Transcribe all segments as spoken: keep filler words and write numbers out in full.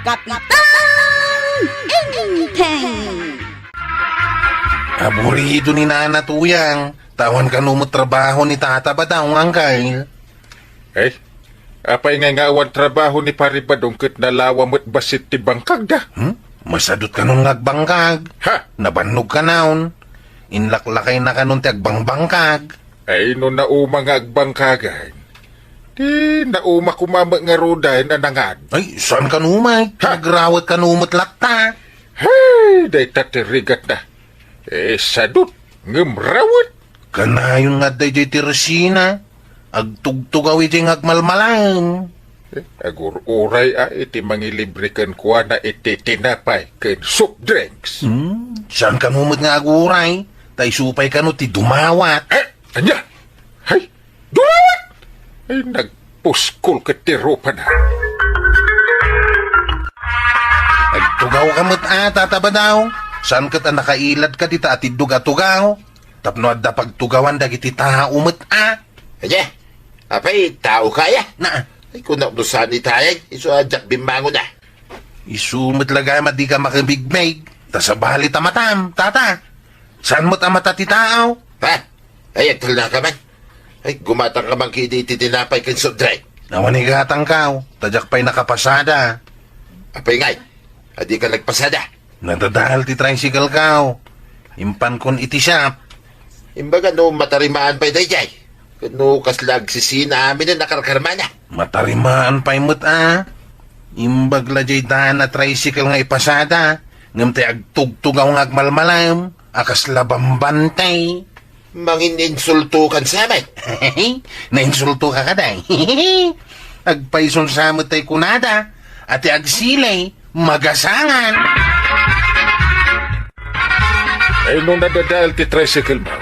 Kapitan Enteng! Aburido ni Nana Tuyang, ta awan kano met trabaho ni Tata Badong, Angkel. Eh, apay ngay nga awan trabaho ni Pari Badong ket nalawa met bassit ti bangkagda? Hmm? Masadut kanon nga agbangkag? Ha? Nabannog kanon? Inlaklakay na kanon ti agbangbangkag? Ay, no nauma nga agbangkagan, ti nauma koma met ngaruden a nangad. Ay, saan kano met? Ha? Nagrawet kano met latta. Hey, dayta ti rigatna. Eh, sadut, ngem rawet. Kanayon nga adda idiay ti resina. Agtugtugaw idiay nga agmalmalaem. Eh, agur-uray a iti mangilibre kenkuana iti tinapay ken soft drinks. Hmm, saan kano met nga aguray? Ta isu pay kano ti dumawat. Eh, ania? Hay, dumawat! Ay, nagpuskol ket ti rupana. Agtugaw ka met a, Tata Badong. Saan ket a nakailad ka dita atiddog a tugaw? Tapno adda pagtugawan dagiti tao met a. Ania? Apay, tao kaya? Na. Ay, kunak no saan itayag, isu a diak bimmangon a. Isu met la gayam a dika makibigmig, ta sabali ta matam, Tata. Saan met a mata ti tao? Ha? Ay, agtalna ka man. Ay, gumatang ka man kidi iti tinapay ken soft drink. Awan igatangkaw, ta diak pay nakapasada. Apay ngay, a dika nagpasada? Nadadael ti tricycle kaw. Impankon iti shop. Imbaga no matarimaan pay daydiay. Ket no kasla agsisina aminen a karkarmana. Matarimaan pay met a. Imbag la diay daan a tricycle nga ipasada. Ngem ti agtugtugaw nga agmalmalaem a kasla bambante. Mangininsulto kan samet. Nainsulto ka kadi. Agpayson sa met tay kunada, a ti agsili, magasangan. Ay, no nadadael ti tricycle mo,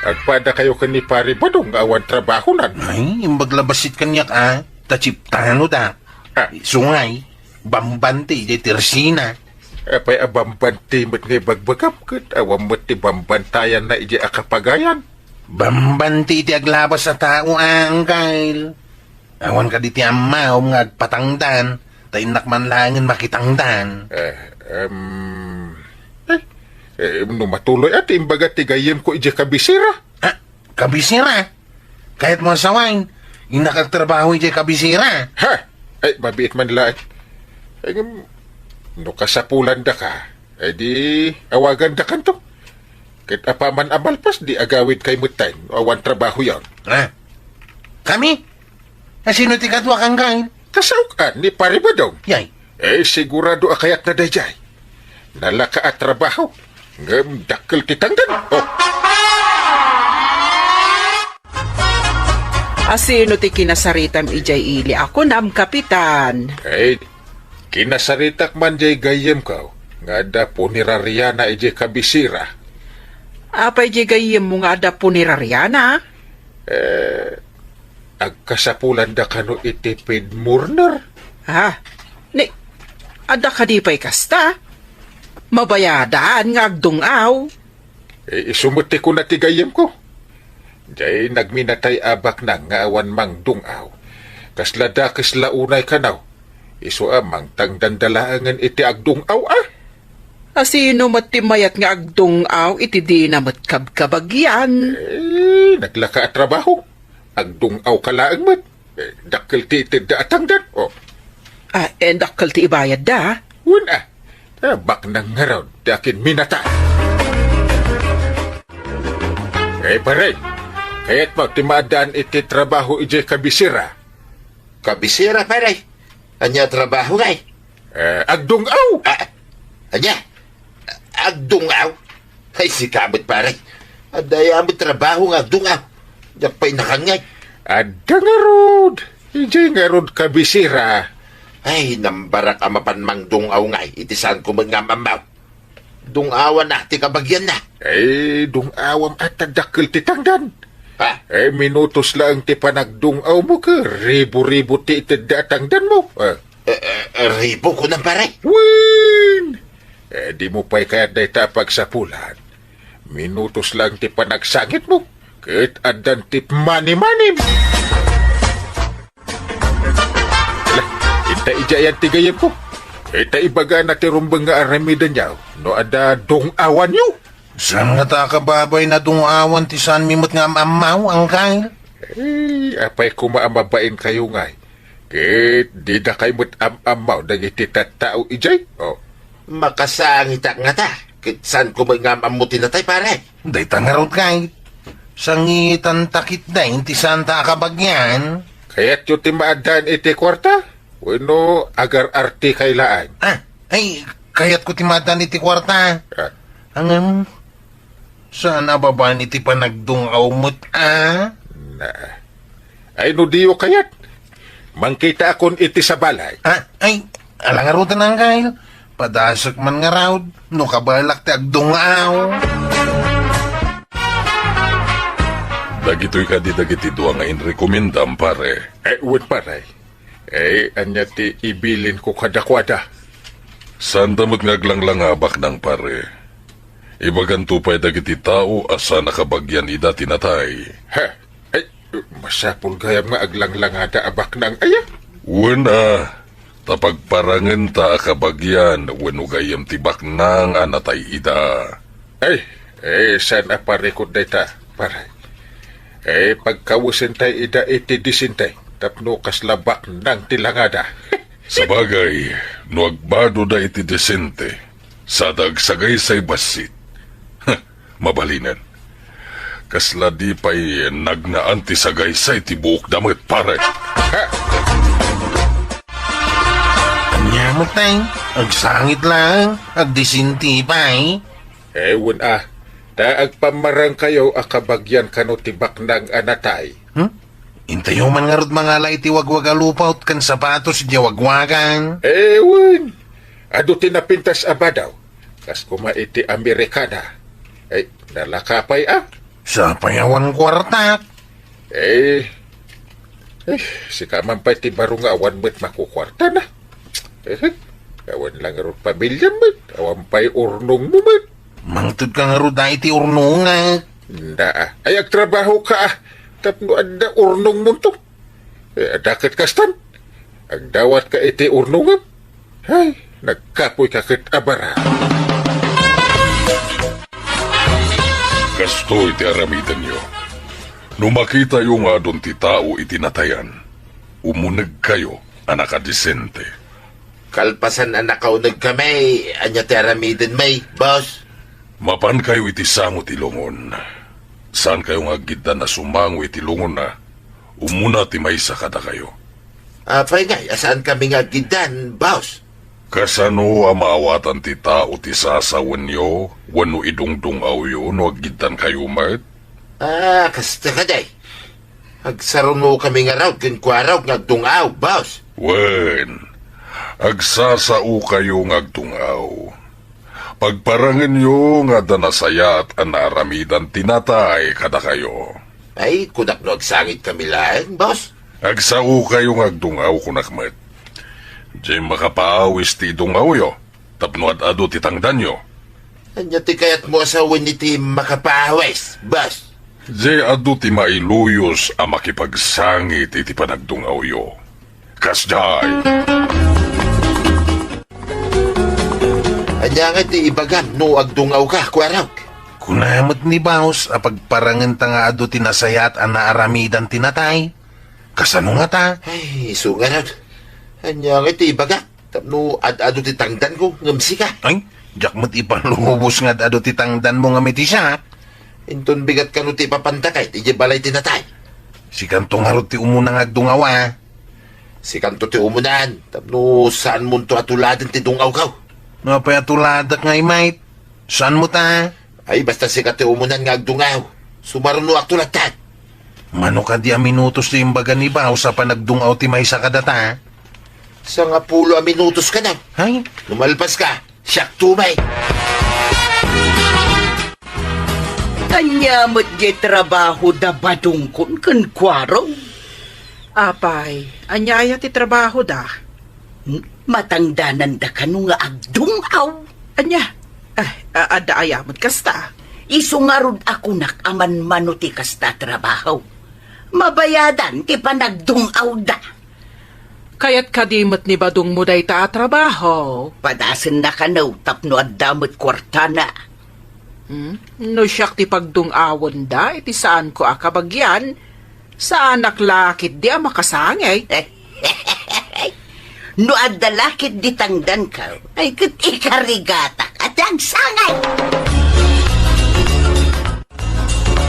agpada kayo ken ni Pari Badong nga awan trabahonan. Ay, imbag la bassit kaniak a, ta chiptano da. Ah. Sungay, bambante idiay ti resina. Apay a bambante met nga ibagbagam, ket awan met ti bambantayanna idiay a kapagayan. Bambante iti aglabas a tao, Angkel. Awan kadi ti ammaom nga agpatangdan, ta innak man laengen makitangdan. Eh, em, eh, eh, no matuloy a ti imbaga ti gayyemko idiay kabisera. Ah, kabisera? Kayatmo a sawen, innak agtrabaho idiay kabisera. Ha? Ay, mabiit man laeng. Ay, ngem, no kasapulandaka, ay di awagandakanto. Ket apaman a malpas, di agawidkay metten no awan trabahoyon. Ha? Kami? A sino ti kaduak, Angkel? Kasaok-an ni Pari Badong. Yay. Eh, sigurado a kayatna daydiay. Nalaka a trabaho, ngem dakkel ti tangdan. Oh. A sino ti kinasaritam idiay ili a kunam, Kapitan? Eh, kinasaritak man diay gayyemko nga adda punerariana idiay kabisera. Apay diay gayyemmo nga adda punerariana? Eh, agkasapulanda kano iti feed mourner? Ah, ni, adda kadi pay kasta? Mabayadan nga agdung-aw. Eh, isu met ti kuna ti gayyemko. Diay nagminatay a baknang nga awan mangdung-aw. Kasla dakes la unay kano. Isu a mangtangdanda laengen iti agdung-aw a. A sino met ti mayat nga agdung-aw iti dina met kabkabagyan? Eh, naglaka a trabaho. Agdung-aw ka laeng met. Eh, dakkel ti itedda a tangdan. Oh. Ah, eh, dakkel ti ibayadda, ah. Wen, ah. Eh, baknang ngarud ti akin minatay. Eh, pare, kayatmo ti maaddaan iti trabaho idiay kabisera? Kabisera, pare? Ania trabaho ngay? Eh, agdung-aw. Ah, ania? Agdung-aw? Ay, sika met, pare. Adda aya met trabaho nga agdung-aw. Diak pay nakangngeg. Adda ngarud. Idiay ngarud kabisera. Ay, nambarak a mapan mangdung-aw ngay iti saanko met nga am-ammo. Dung-awanna ti kabagianna. Eh, dung-awam a ta dakkel ti tangdan. Ha? Eh, minutos laeng ti panagdung-awmo ket ribu-ribu ti itedda a tangdanmo. Eh. Eh, eh, eh, ribu kunam, pare? Wen! Eh, dimo pay kayat dayta a pagsapulan. Minutos laeng ti panagsangitmo, ket addan ti mani-manim. Ala, inta idiay ayan ti gayyemko. Ita ibagana ti rumbeng nga aramidenyo no adda dung-awanyo. Saan ngata a kababain a dung-awan ti saanmi met nga am-ammaw, Angkel? Eh, apay koma a mabainkayo ngay? Ket didakay met am-ammaw dagiti tattao idiay? Oh. Makasangitak ngata, ket saanko met nga am-ammo ti natay, pare. Dayta ngarud, Kay. Sangitanta ketdi ti saanta a kabagian. Kayatyo ti maaddaan iti kuarta? Wenno agar-artikay laeng? Ah, ay, kayatko ti maaddaan iti kuarta. Ah. Ngem, saan a babaen iti panagdung-aw met, a? Na. Ay, no diyo kayat, mangkitaakon iti sabali. Ah, ay, ala ngaruden, Angkel. Padasek man ngarud, no kabaelak ti agdung-aw. Dagitoy kadi dagiti dua nga inrekomendam, pare? Eh, wen, pare. Eh, ania ti ibilinko kadakuada? Saanta met nga aglanglanga a baknang, pare. Ibaganto pay dagiti tao a saan a kabagian ida ti natay. Ha? Ay, masapul gayam nga aglanglangada a baknang aya? Wen a, ta pagparangenta a kabagian wenno gayyem ti baknang a natay ida. Ay, eh, saan a parikut dayta, pare? Eh, pagkawesentay ida iti disente, tapno kasla baknang ti langada. Sabagay, no agbadoda iti disente, sada agsagaysay bassit. Mabalinen. Kasla di pay nagnaan ti sagaysay ti buokda met, pare. Ha? Ania met, tay? Agsangit laeng, agdisente pay. Eh, wen a, ta agpammarangkayo a kabagian kano ti baknang a natay. Hmm? Intayo man ngarud mangala iti wagwagalupot ken sapatos idiay wagwagan. Eh, wen. Adu ti napintas a badaw. Kas koma iti Amerikana. Ay, nalaka pay a. Sapay awan kuartak. Eh, eh, sika man pay ti baro nga awan met makukuartana. Eh, awan lang ngarud pamiliam met. Awan pay urnongmo met. Mangtedka ngarud a iti urnongak. Naa. Ay, agtrabahoka a. Tapno adda urnongmonto. Eh, adda ket kastan. Agdawatka iti urnongem. Hay, nagkapoyka ket a barang. Kastoy ti aramidenyo. No makitayo nga adun ti tao iti natayan, umunegkayo a nakadisente. Kalpasan a nakaunegkami, ania ti aramidenmi, boss? Mapankayo iti sango ti lungon. Saankayo nga aggiddan a sumango iti lungonna, umuna ti maysa kadakayo. Apay ngay a saankami nga aggiddan, boss? Kasano a maawatan ti tao ti sasawenyo wenno idungdung-awyo no aggiddankayo met? Ah, kasta kadi. Agsarunokami ngarud kenkuarok nga agdung-aw, boss. Wen, agsasaokayo nga agdung-aw. Pagparangenyo nga adda nasayaat a naaramidan ti natay kadakayo. Ay, kunak no agsangitkami laeng, boss. Agsaokayo nga agdung-aw, kunak met. Diay makapaawis ti idung-awyo tapno ad-adu ti tangdanyo. Ania ti kayatmo a sawen iti makapaawis, boss? Diay adu ti mailuyos a makipagsangit iti panagdung-awyo. Kasdiay. Ania ngay ti ibagam no agdung-awka, kuarok? Kuna met ni boss a pagparangenta nga adu ti nasayaat a naaramidan ti natay. Kasano ngata? Ay, isu ngarud. Ania ngay ti ibagak? Tapno ad-adu ti tangdanko ngem sika. Ay, diak met ipalubos nga ad-adu ti tangdanmo ngem iti siak. Inton bigat kano ti ipapandakay iti balay ti natay. Sikanto ngarud ti umuna nga agdungaw a. Sikanto ti umunan, tapno saanmonto a tuladen ti dungawko. Apay a tuladak ngay, mate? Saanmo ta? Ay, basta sika ti umunan nga agdungaw. Sumarunoakto latta. Mano kadi a minutos ti imbaga ni Baos a panagdungaw ti maysa kadata? Sangapulo a minutos kano. Hay? No malpaska, siakto met. Ania met diay trabaho da badongkon ken kuarong? Apay, ania aya ti trabaho da? Matangdananda kano nga agdungaw? Ania? Ah, a-, adda aya met kasta? Isu ngarud a kunak a manmano ti kasta a trabaho. Mabayadan ti panagdungawda. Kayat kadi met ni badongmo dayta a trabaho? Padasenna kano tapno adda met kuartana. Hmm? No siak ti pagdung-awenda iti saanko a kabagian, saanak la ketdi a makasangay. No adda la ketdi tangdanko, ay ket ikarigatak a ti agsangay.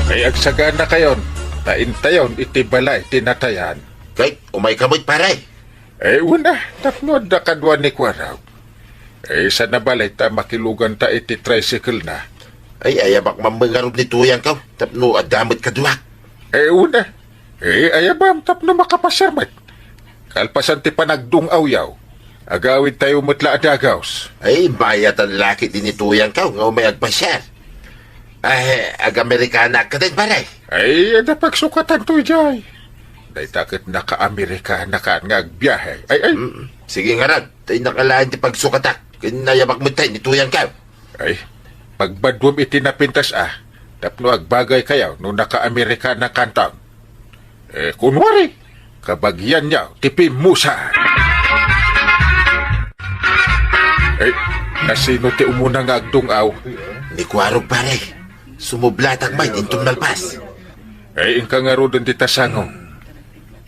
Ay, agsaganakayon, ta intayon iti balay ti natayan. Kay, umayka met, pare. Ay, wen a, tapno adda kadua ni Kuarog. Ay, saan a bale ta makiluganta iti tricycle na. Ay, ayabak man ngarud ni tuyangko, tapno adda met kaduak. Ay, wen a. Ay, ayabam tapno makapasiar met. Kalpasan ti panagdung-awyo, agawidtayo met la a dagus. Ay, bayatan la ketdi ni tuyangko nga umay agpasiar. Ay, ag-Amerikana ka din, pare? Ay, adda pagsukatanto idiay. Dayta ket naka-Amerikana kan nga agbiahe. Ay, ay. Mm. Sige ngarud, ta innaka laeng ti pagsukatak. Ken ayabak met tay ni tuyangko. Ay, pagbaduem iti napintas a, tapno agbagaykayo no naka-Amerikana kanton. Eh, kunwari, kabagianyo ti pimmusa. Eh, nasino ti umuna nga agdung-aw? Ni Kuarog, pare. Sumublatak met inton nalpas. Eh, inka ngaruden dita sango.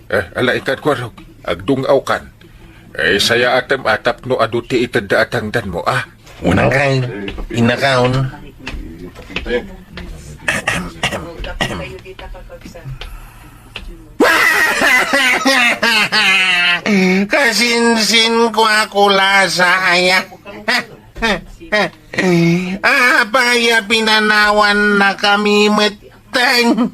Eh, ala, inka, Kuarog. Agdung-awkan. Eh, sayaatem a tapno adu ti itedda a tangdanmo, a? Unang kay, inakaon. Kasinsin ko a kulasa, aya. Apay a pinanawannakami met ten.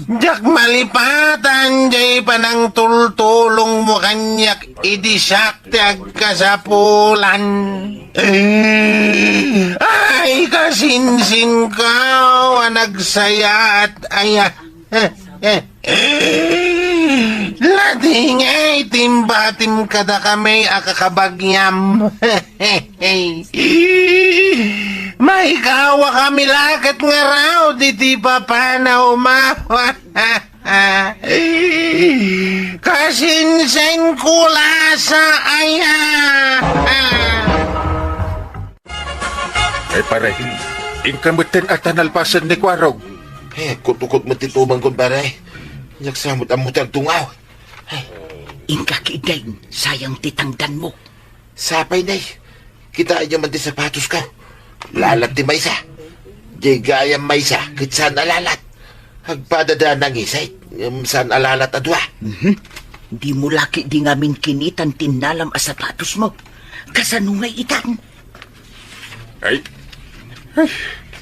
Diak malipatan jay panangtultulongmo kaniak idi siak ti agkasapulan. Ay, kasinsinko a nagsayaat, aya. Ladingay ti imbatim kadakami a kakabagiam. Maikawakami la ket ngarud iti papanawmo. Kasinsinko la sa aya. Ay, pare, inka metten a ta nalpasen ni Kuarog. Eh, kutkot met ti tumangko, pare. Diak sa met ammo ti agdung-aw. Ay. Inka ketdin, sayang ti tangdanmo. Sapay, nay. Kitaenyo man ti sapatosko. Lalat ti maysa. Diay gayam maysa, ket saan a lalat. Agpadada nangisit, ngem saan a lalat a dua. Mhm. Dimo la ketdi ngamin kinitan ti innalam a sapatosmo. Kasano ngay itan? Ay, ay,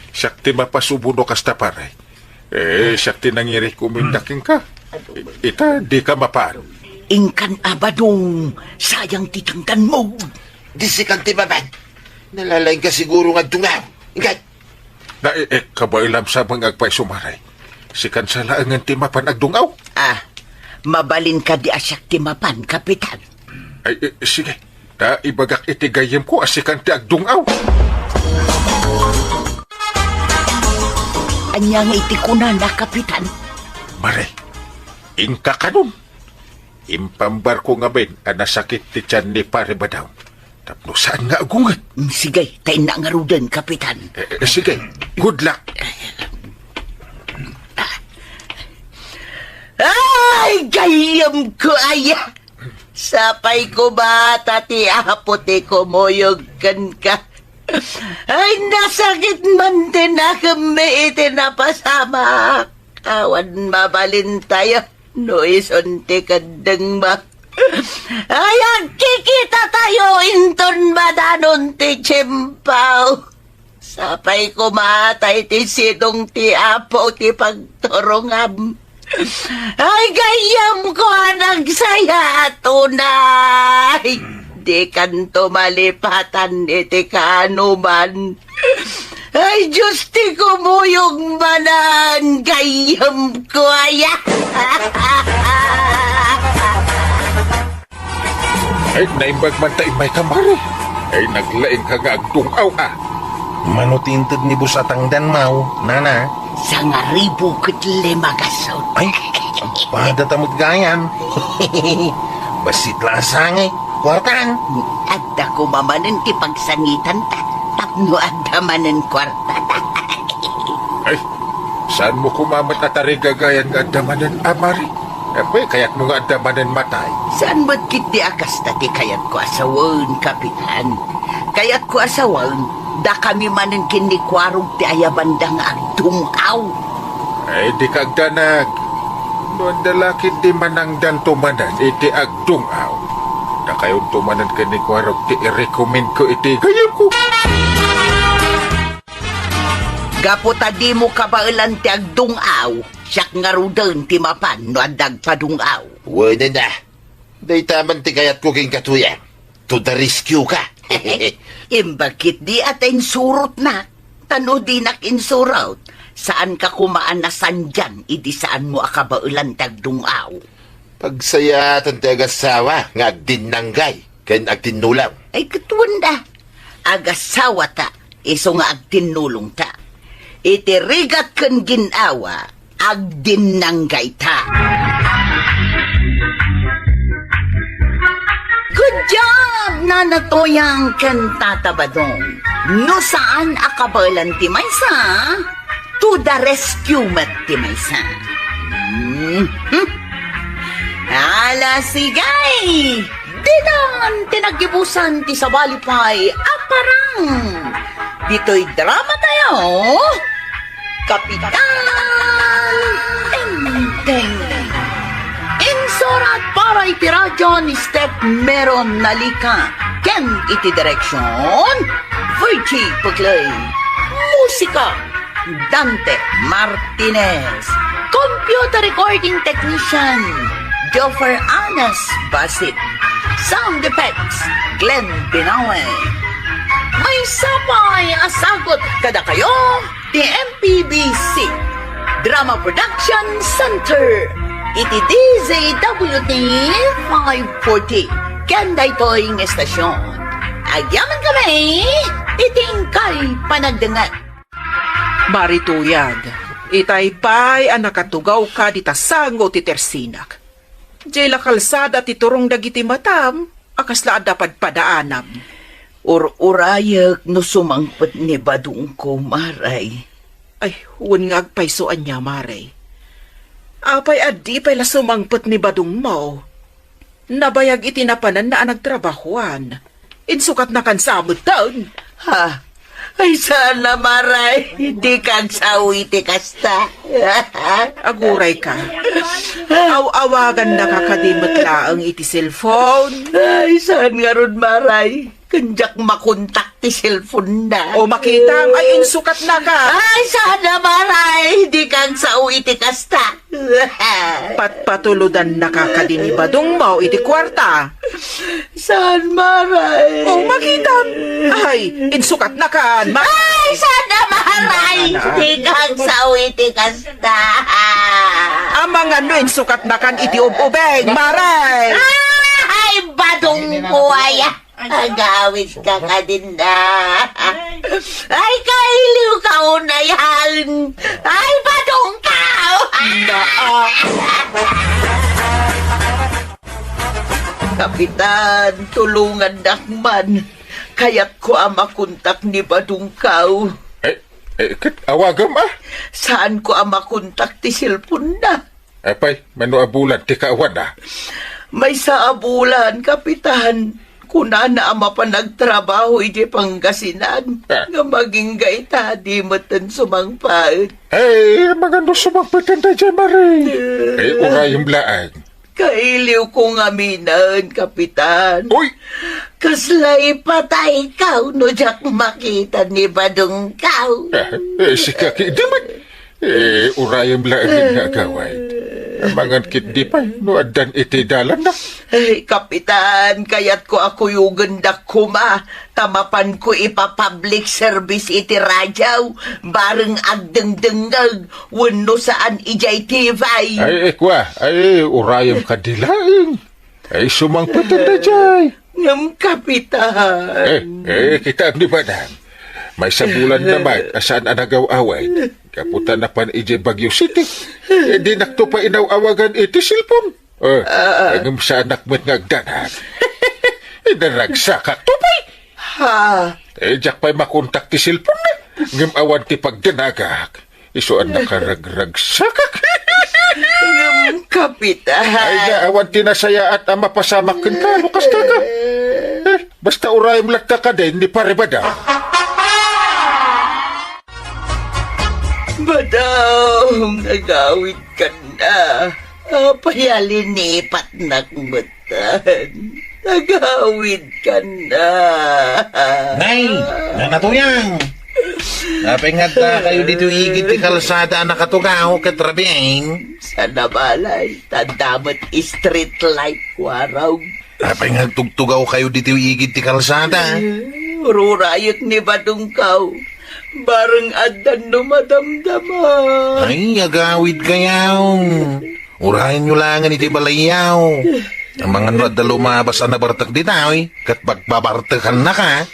siak ti mapasubo no kasta, pare. Eh, siak ti nangirekomenda kenka. I-, ita, dika mapan. Inkan a badong, sayang ti tangdanmo. Di sikan ti mapan. Nalalaingka siguro nga agdung-aw. Inkan. Na, eh, eh, kabaelam sa mga agpayso, pare. Sikan sa laengen ti mapan agdung-aw. Ah, mabalin kadi a siak ti mapan, Kapitan? Ay, eh, sige. Ta ibagak iti gayyemko a sikan ti agdung-aw. Ania nga iti kunana, Kapitan? Mare, inka kanon. Impambarko ngamin a nasakit ti tian ni Pare Badaw. Tapno saan nga agunget. Mm, sige, ta innak ngaruden, Kapitan. Eh, eh, sige, good luck. Ay, gayyemko aya! Sapay koma ta ti Apo ti kumuyog kenka. Ay, nasakit man ti nakemmi iti napasamak. Awan mabalintayo no isun ti keddengmo. Ay, agkikitatayo inton madanon ti tiempo. Sapay koma ta iti sidong ti Apo ti pagturongam. Ay, gayyemko a nagsayaat unay. Dikanto malipatan iti kaanoman. Ay, Diyos ti kumuyog manen, gayyemko aya. Ay, naimbag man ta immay ka, Mare. Ay, naglaing ka nga agdung-aw, a. Mano ti inted ni Boss a tangdanmo, nana? Sangaribu ket lima gasut. Ay, Pada ta met gayam. Bassit la a sangit. Kuartan. Adda koma manen ti pagsangitanta tapno adda manen kuarta. Ay, saanmo koma met a tarigagayan nga adda manen a mari? Apay, kayatmo nga adda manen matay? Saan met ketdi a kasta ti kayatko a sawen, Kapitan. Kayatko a sawen, dakami manen ken ni Kuarog ti ayabanda nga agdung-aw. Ay, dika agdanag. No adda la ketdi manangdanto manen iti agdung-aw, dakayonto manen ken ni Kuarog ti irekomendko iti gayamko. Gapu ta dimo kabaelan ti agdung-aw, siak ngaruden ti mapan no adda agpadung-aw. Wen a. Dayta man ti kayatko kenka, Tuyang. To the rescue ka. Imbag ketdi a ta insurotnak. Ta no dinak insurot, saanka koma a nasandian idi saanmo a kabaelan ti agdung-aw. Pagsayaatan ti agassawa nga agdinnanggay ken agtinnulong. Ay, ket wen da. Agassawata, isu nga agtinnulongta. Iti rigat ken gin-awa, agdinnanggayta. Good job, Nana Tuyang ken Tata Badong. No saan a kabaelan ti maysa, to the rescue met ti maysa. Mhm. Ala, sige! Ditan ti naggibusan ti sabali pay a parang. Ditoy drama tayo, Kapitan Tengteng. Insurat para iti radyo ni Steph Meron Nalica ken iti direksyon, Virgie Puclay. Musika, Dante Martinez. Computer recording technician, Joffer Anas Basit. Sound effects, Glenn Binawe. Maysa pay a sagut kadakayo ti M P B C Drama Production Center iti D Z W T five forty ken daytoy nga estasyon. Agyamankami iti inkay panagdengngeg. Mari Tuyang, itay pay a nakatugawka dita sango ti tersinak. Diay la kalsada ti turong dagiti matam a kasla adda padpadaanam. Ur-urayek no sumangpet ni badongko, Maray. Ay, wen nga agpayso ania, Maray. Apay a di pay la sumangpet ni badongmo? Nabayag iti napananna a nagtrabahoan. Insukatnakan sa metten. Ha? Ay, saan a, Maray. Dika agsao iti kasta. Agurayka. Aw-awagannaka kadi met laeng iti cellphone. Ay, saan ngarud, Maray. Ken diak makontak ti cellphone na. O makitam, ay insukatnaka. Ay, saan a, Maray. Dika agsao iti kasta. Patpatulodannaka kadi ni badongmo iti kuarta. Saan, Maray? O, makitam. Ay, insukatnakan. Ma- Ay, saan a, Maray. Dika agsao iti kasta. Amangan no insukatnakan iti ub-ubing, Maray. Ay, badongko aya. Agawidka kadin da. Ay, kailiwka unay. Ay, badongko. Naa. Kapitan, tulongannak man. Kayatko a makontak ni badongko. Eh, eh, ket awagam a? Saanko a makontak ti cellphone na. Apay, mano a bulan ti kaawan a? Maysa a bulan, Kapitan. Kunana a mapan agtrabaho idiay Pangasinan. Ah. Nga magingga ita, di metten sumangpet. Ay, amangan no sumangpeten daydiay, Mari. Eh. Ay, urayem laeng. Kailiwko ngaminen, Kapitan. Uy! Kasla ipatayko no diak makita ni badongko. Ah, eh, sika ki-, di man. Eh, urayem laeng nga agawid. Amangan ketdi pay no addan iti dalanna. Ay, Kapitan, kayatko a kuyogendak koma ta mapanko ipa-public service iti radio, bareng agdengdengngeg wenno saan idiay T V. Ay, eh, kua, ay, urayem kadi laeng. Ay, sumangpet daydiay. Ngem, Kapitan. Eh, eh, kitaem ni Badang. Maysa bulan na met a saan a nagaw-awid. Gapu ta napan idiay Baguio City, eh, dinakto pay inaw-awagan iti cellphone. Eh, ngem saanak met nga agdanag. Inaragsakakto pay. Ha? Eh, diak pay makontak ti cellphone na. Ngem awan ti pagdanagak. Isu a nakaragragsakak. Ngem, Kapitan. Ay, na, awan ti nasayaat a mapasamak kenka, no kasta ka. Eh, basta urayem latta kadin ni Pare Badang. Badong, agawid ka na. Apay a linipatnak metten? Agawid ka na. Nay, Nana Tuyang! Apay nga adda kayo ditoy igid ti kalsada a nakatugaw ket rabiin? Saan a balay, ta adda met street light, Kuarog. Apay nga agtugtugaw kayo ditoy igid ti kalsada? Eh, ururayek ni Badongkaw. Bareng addan no madamdama. Ay, agawid kayaw. Urayenyo langen iti balayyaw. Amangan no adda lumabas a nabartek ditoy, ket pagbabartekannaka.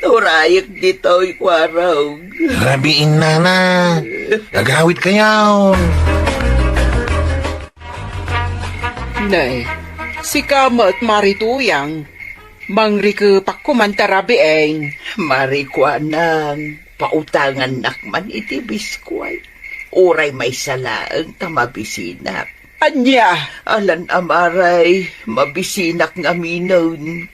Urayek ditoy, Kuarog. Rabiin, Nana. Agawid kayaw. Nay, sika met, Mari Tuyang, mangrikepakko man ta rabiin. Mari Kuanang, pautangannak man iti biskuit. Uray maysa laeng ta mabisinak. Ania? Alan a, Maray, mabisinak ngaminen.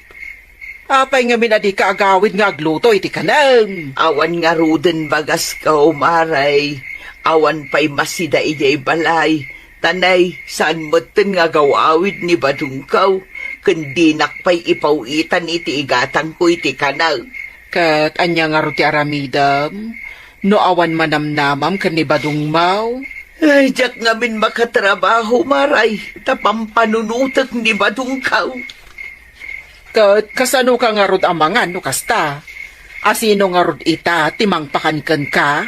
Apay ngamin a dika agawid nga agluto iti kanem? Awan ngaruden bagasko, Maray. Awan pay masida idiay balay. Ta nay, saan metten nga agaw-awid ni Badongkaw, ken dinak pay ipaw-itan iti igatangko iti kanem. Ket ania ngarud ti aramidem no awan manamnamam ken ni Badongmaw? Ay, diak ngamin makatrabaho, Maray, ta pampanunotek ni Badongkaw. Ket kasanoka ngarud a mangan no kasta? A sino ngarud ita ti mangpakan kenka?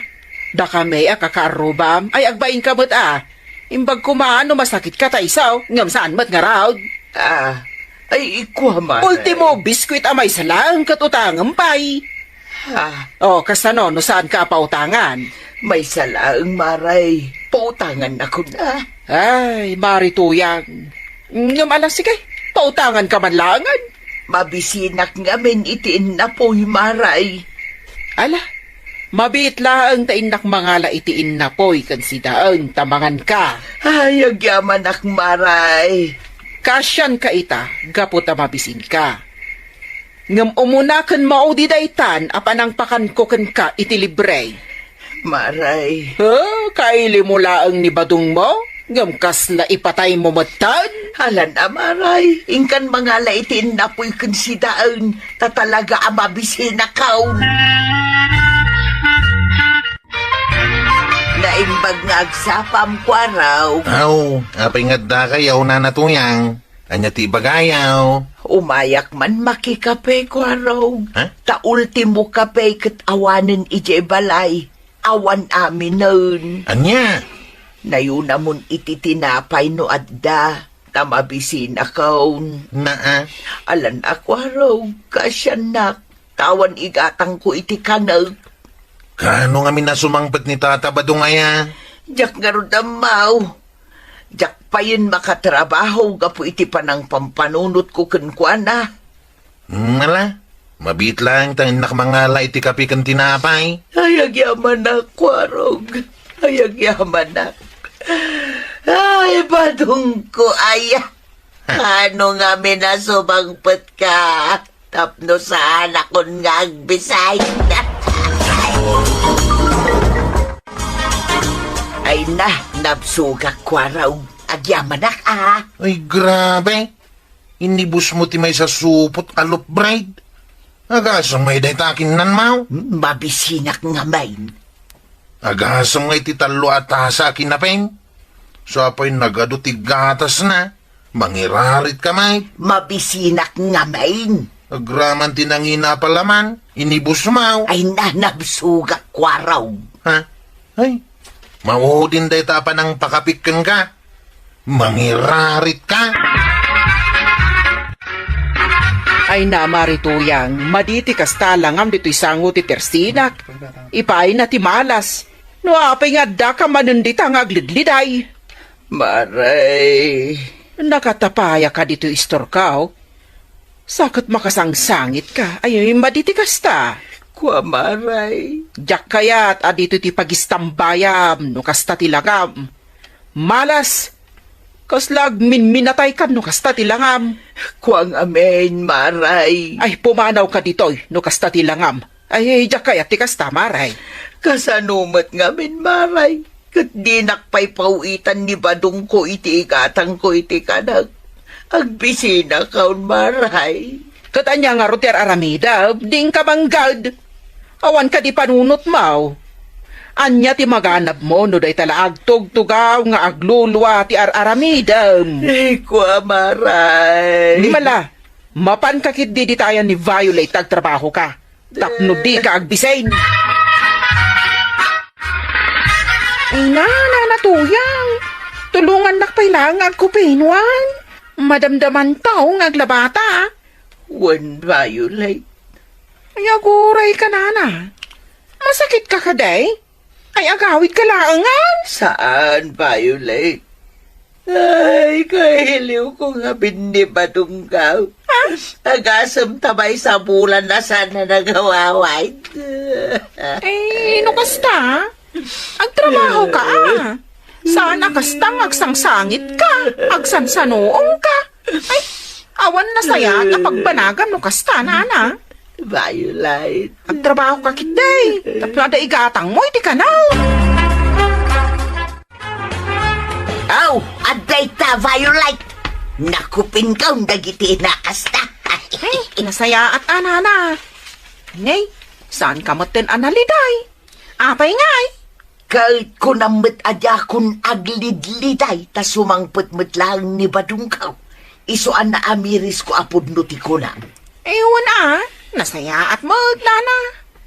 Dakami a kakaarrubam ay agbainka met a. Imbag koma no masakitka ta isu, ngem saan met ngarud. Ah, ay, kua, Maray. Ultimo, biskuit a maysa laeng ket utangem pay. Ah. O, kasano no saanka a pautangan? Maysa laeng, Maray. Pautangannakon a. Ay, Mari Tuyang. Ngem ala, sige, pautanganka man laengen. Mabisinak ngamin iti innapoy, Maray. Ala, mabiit laeng ta innak mangala iti innapoy ken sidaen ta manganka. Ay, agyamanak, Maray. Kaasianka ita, gapu ta mabisinka. Ngem umuna ken maudi daytan a panangpakanko kenka iti libre. Maray. He, kailimo laeng ni Badongmo, ngem kasla ipataymo metten? Alan a, Maray, inkan mangala iti innapoy ken sidaen, ta talaga a mabisinakon. Naimbag nga agsapam, Kuarog. Aw, apay nga adda kayaw, Nana Tuyang? Ania ti ibagayaw? Umayak man makikape, Kuarog. Ha? Ta ultimo kape ket awanen idiay balay. Awan aminen. Ania? Nayunamon iti tinapay no adda, ta mabisinakon. Naa. Alan a, Kuarog, kaasiannak. Ta awan igatangko iti kanek. Kaano ngamin a sumangpet ni Tata Badong aya? Diak ngarud ammo. Diak payen makatrabaho gapu iti panangpampanunotko kenkuana. Hmm, ala, mabiit laeng ta innak mangala iti kape ken tinapay. Ay, agyamanak, Kuarog. Ay, agyamanak. Ay, Badongko, aya. Kaano ngamin a sumangpetka? Tapno saanakon nga agbisay. Ay na, nabsogak, Kuarog. Agyamanak, a. Ay, grabe. Inibusmo ti maysa supot a loaf bread. Agasem ngay dayta a kinnanmo? Mabisinak ngamin. Agasem ngay ti tallo a tasa a kinapem? Sa pay nagadu ti gatasna. Mangirarit ka, Mike. Mabisinak ngamin. Agraman ti nangina a palaman, inibusmo. Ay, na, nabsogak, Kuarog. Ha? Ay, maudin dayta a panangpakapik kenka. Mangirarit ka. Ay na, Mari Tuyang, madi ti kasta, langam ditoy sango ti persinak. Ipaayna ti malas. No apay nga addaka manen dita nga aglidliday? Maray. Nakatapayaka ditoy istorkaw? Sa ket makasangsangit ka, ay, madi ti kasta. Kua, maray. Diak kayat a ditoy ti pagistambayam no kasta ti langam. Malas! Kasla agminminataykan no kasta ti langam. Kuang amin, maray. Ay, pumanawka ditoy no kasta ti langam. Ay, diak kayat ti kasta, maray. Kasano met ngamin, maray? Ket dinak pay pawitan ni badongko iti igatangko iti kanek. Agbisinakon, maray. Ket ania ngarud ti ar-aramidem? Dinka mangged. Awan kadi panunotmo? Ania ti maganabmo no dayta la agtugtugaw nga aglulua ti ar-aramidem? Ay, kua, maray. Mala, mapanka ketdi ditayan ni Violet, agtrabahoka. Tapno dika agbisin. Ay, nana, natuyang. Tulongannak pay laeng nga agkupin, wen. Madamdamanto nga aglabata. Wen, Violet. Ay, aguray ka, nana. Masakit ka kadi? Ay, agawid ka laengen? Saan, Violet? Ay, kailiwko nga binni badongko. Ha? Agasem ta maysa bulan a saan a nagawaway. Ay, no kasta, agtrabahoka, a. Saan a kasta nga agsangsangit ka, agsansanuong ka. Ay, awan nasayaat a pagbanagam no kasta, nana. Violet. Agtrabahoka ketdi, tapno adda igatangmo iti kanem. Aw, adda ita, Violet. Nakupinkon dagiti nakasta. Ay, nasayaat a, nana. Nay, saanka metten a naliday? Apay ngay? Ket kunam met a diakon aglidliday ta sumangpet met laeng ni badongko. Isu a naamirisko a pudno ti kunam. Ay, wen a, nasayaat met, nana.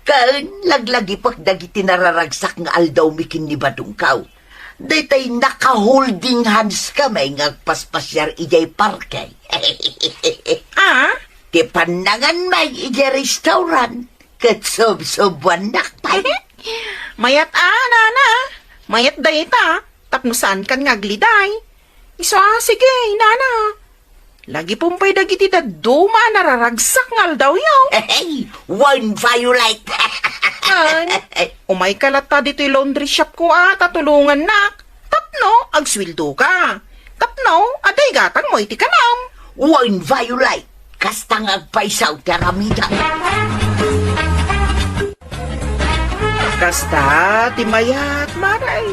Ken laglagipek dagiti nararagsak nga aldawmi ken ni badongko. Daytay naka-holding hands kami nga agpaspasiar idiay parke. A? Ti pannanganmi idiay restaurant. Ket subsubuannak pay. Mayat a, nana. Mayat dayta, tapno saankan nga agliday. Isu a, sige, nana. Lagipem pay dagiti dadduma a nararagsak nga aldawyo. Hey, wen, Violet. Ken, umayka latta ditoy laundry shop ko a, ta tulongannak. Tapno agsueldoka. Tapno adda igatangmo iti kanem. Wen, Violet, kasta nga agpayso ti aramidem. Kasta ti mayat, maray.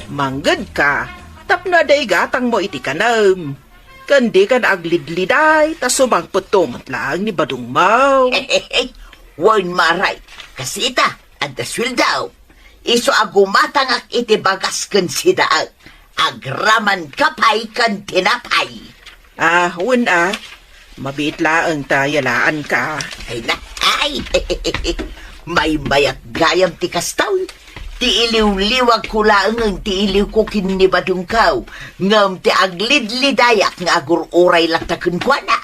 Manggedka, tapno adda igatangmo iti kanem. Ken dika aglidliday, ta sumangpetto met laeng ni badongmo. Wen, maray, kas ita, adda sueldo. Isu a gumatangak iti bagas ken sidaek. Agramanka pay ken tinapay. A, wen a. Mabiit laeng ta yalaanka. Ay, na, ay. Maymayat gayam ti kasta. Ti iliwliwagko laengen ti iliwko ken ni badongko. Ngem ti aglidlidayak nga agur-uray latta kenkuana.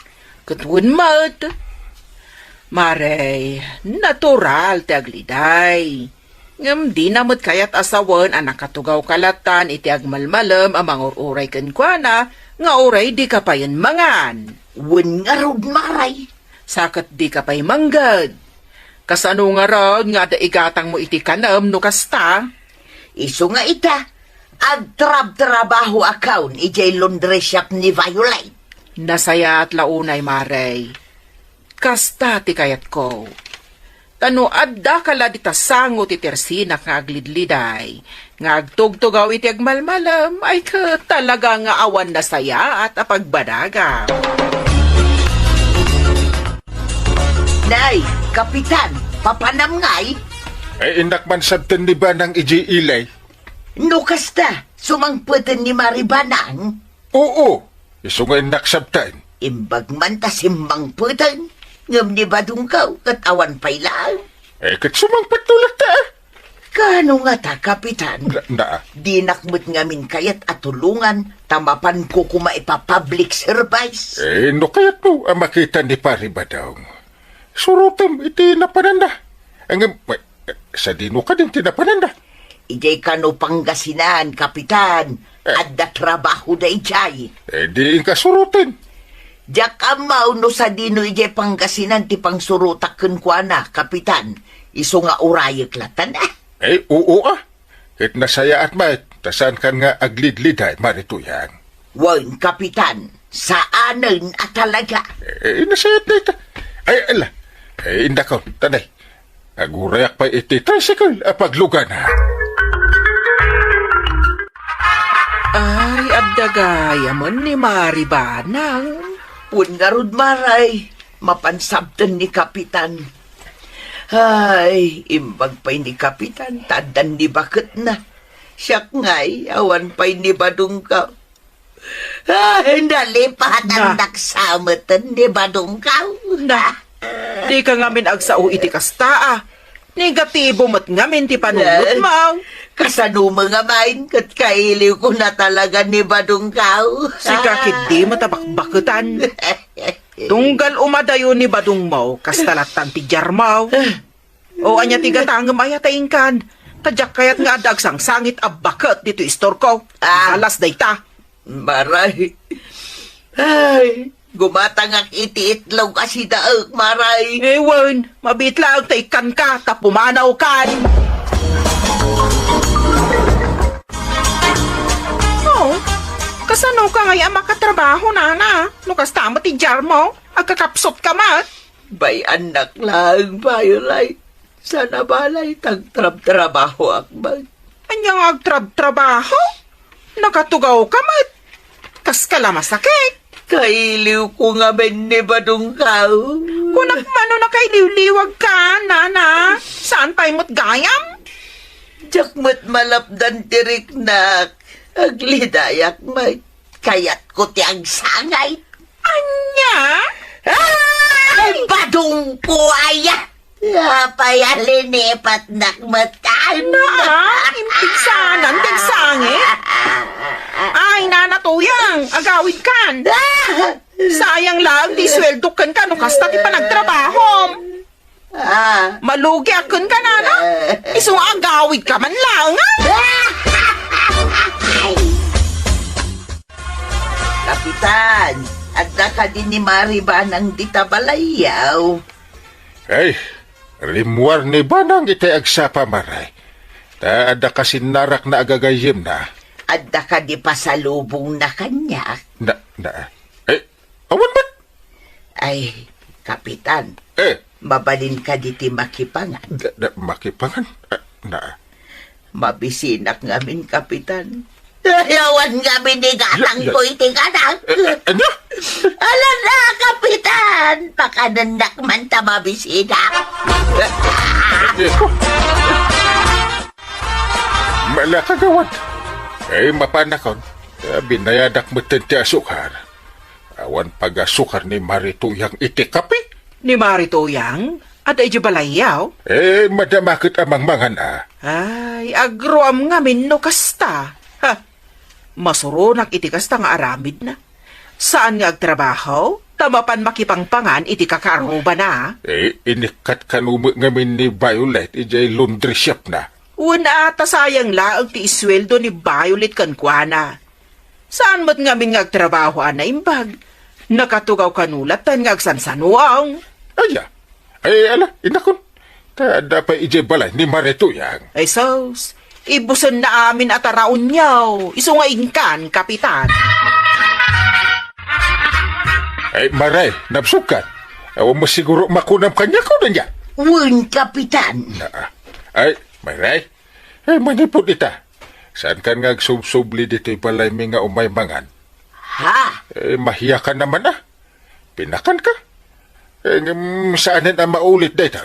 Ket wen met. Maray, natural ti agliday. Ngem dina met kayat a sawen a nakatugawka lattan iti agmalmalem a mangur-uray kenkuana nga uray dika payen mangan. Wen ngarud, maray. Sa ket dika pay mangged. Kasano ngarud nga adda igatangmo iti kanem no kasta? Isu nga ita, agtrabtrabahoakon idiay laundry shop ni Violet. Nasayaat la unay, maray. Kasta ti kayatko. Ta no addaka la dita sango ti tersinak nga aglidliday, nga agtugtugaw iti agmalmalem, ay ket talaga nga awan nasayaat a pagbanagam. Nay, Kapitan, papanam ngay? Ay, innak man sabten ni Banang idiay ilay. No kasta, sumangpeten ni Mari Banang? Oo, isu nga innak sabten. Imbag man ta simmangpeten, ngem ni badongko ket awan pay laeng. Eh, ket sumangpetto latta. Kaano ngata, Kapitan? Na, na. Dinak met ngamin kayat a tulongan ta mapanko koma ipa-public service. Eh, no kayatmo a makita ni Pari Badong, surotem iti napananda. Ngem, eh, sadino kadin ti napananda? Idiay kano Pangasinan, Kapitan. Eh. Adda trabaho daydiay. Eh, di inka suroten. Diak ammo no sadino idiay Pangasinan ti pangsurotak kenkuana, Kapitan. Isu nga urayek latta, ah. Eh, oo, ah. Ket nasayaat met, ta saankan nga aglidliday, Mari Tuyang. Wen, Kapitan, saanen a talaga. Eh, nasayaat dayta. Ay, ala. Eh, indakon, tanay. Agurayak pay iti tricycle a paglugana. Ay, adda gayam ni Mari Banang. Wen ngarud, Maray, mapan sabten ni Kapitan. Ay, imbag pay ni Kapitan, ta addan ni baketna. Siak ngay, awan pay ni badongko. Ay, nalipatandak sa meten ni badongko. Na, dika ngamin agsao iti kasta, ah. Negatibo met ngamin ti panunotmo. Kasano met ngamin ket kailiwko na talaga ni badongko. Sika ketdi met a bakbaketan. Tunggal umadayo ni badongmo, kasta lattan ti diarmo. O, ania ti gatangem aya ta inkan? Ta diak kayat nga adda agsangsangit a baket ditoy istorko. Ah. Alas dayta. Maray. Ay, gumatangak iti itlog a sidaek, Maray. Eh, wen, mabiit laeng ta ikkanka, ta pumanawkan. Oh, kasanoka ngay a makatrabaho, nana? No kasta met ti diarmo, agkakapsutka met. Bay-annak laeng, Violet. Saan a balay, ta agtrabtrabahoak met. Ania nga agtrabtrabaho? Nakatugawka met. Kaska la masakit. Kailiwko ngamin ni badongko. Kunak man no nakailiwliwagka, nana. Saan pay met gayam? Diak met malapdan ti riknak. Aglidayak met. Kayatko ti agsangit. Ania? Ay, badongko aya! Apay a linipatnak met kan? Na, impigsanan ti agsangit? Ay, Nana Tuyang, agawidkan. Sayang laeng ti suweldok kenka no kasta ti panagtrabahom. Ah. Malugiak kenka, nana. Eh. Isu nga agawidka man laeng, ah. Kapitan, adda kadi ni Mari Banang dita balayyo? Ay, rimmuar ni Banang iti agsapa, Mari. Ta adda kasinnarakna a gagayyemna. Adda kadi pasalubongna kaniak? Na, na, eh, awan met. Ay, Kapitan, eh, mabalin kadi ti makipangan? Da, da, makipangan? Ah, na. Mabisinak ngamin, Kapitan. Ay, awan ngamin ni gatangko iti kanak. Eh, eh, ania? Ala na, Kapitan! Pakanennak man ta mabisinak. Eh, eh, Mala, kagawad. Ay, mapanakon. Binayadak metten ti asukar. Awan pagasukar ni Mari Tuyang iti kape. Ni Mari Tuyang? Adda idiay balayyo? Eh, madama ket a mangmangan a. Ay, agruam ngamin no kasta. Ha? Masuronak iti kasta nga aramidna. Saan nga agtrabaho, ta mapan makipangpangan iti kakaarrubana. Eh, inikkat kano met ngamin ni Violet idiay laundry shopna. Wen a, ta sayang laeng ti isueldo ni Violet kenkuana. Saan met ngamin nga agtrabaho a naimbag? Nakatugaw kano lattan nga agsansanoang. Aya? Ay, ala, indakon. Ta adda pay idiay balay ni Mari Tuyang. Ay, sus, ibusenna amin a taraonyo. Isu nga inkan, Kapitan. Ay, Mari, nabsogkan. Awan mo siguro makunam kaniak, o, ania? Wen, Kapitan. Naa. Ay, Mari, ay, manipud ita. Saankan nga agsubsubli ditoy balaymi nga umay mangan? Ha? Eh, mahiyakan naman a. Pinakanka? Eh, ngem saanen a maulit dayta.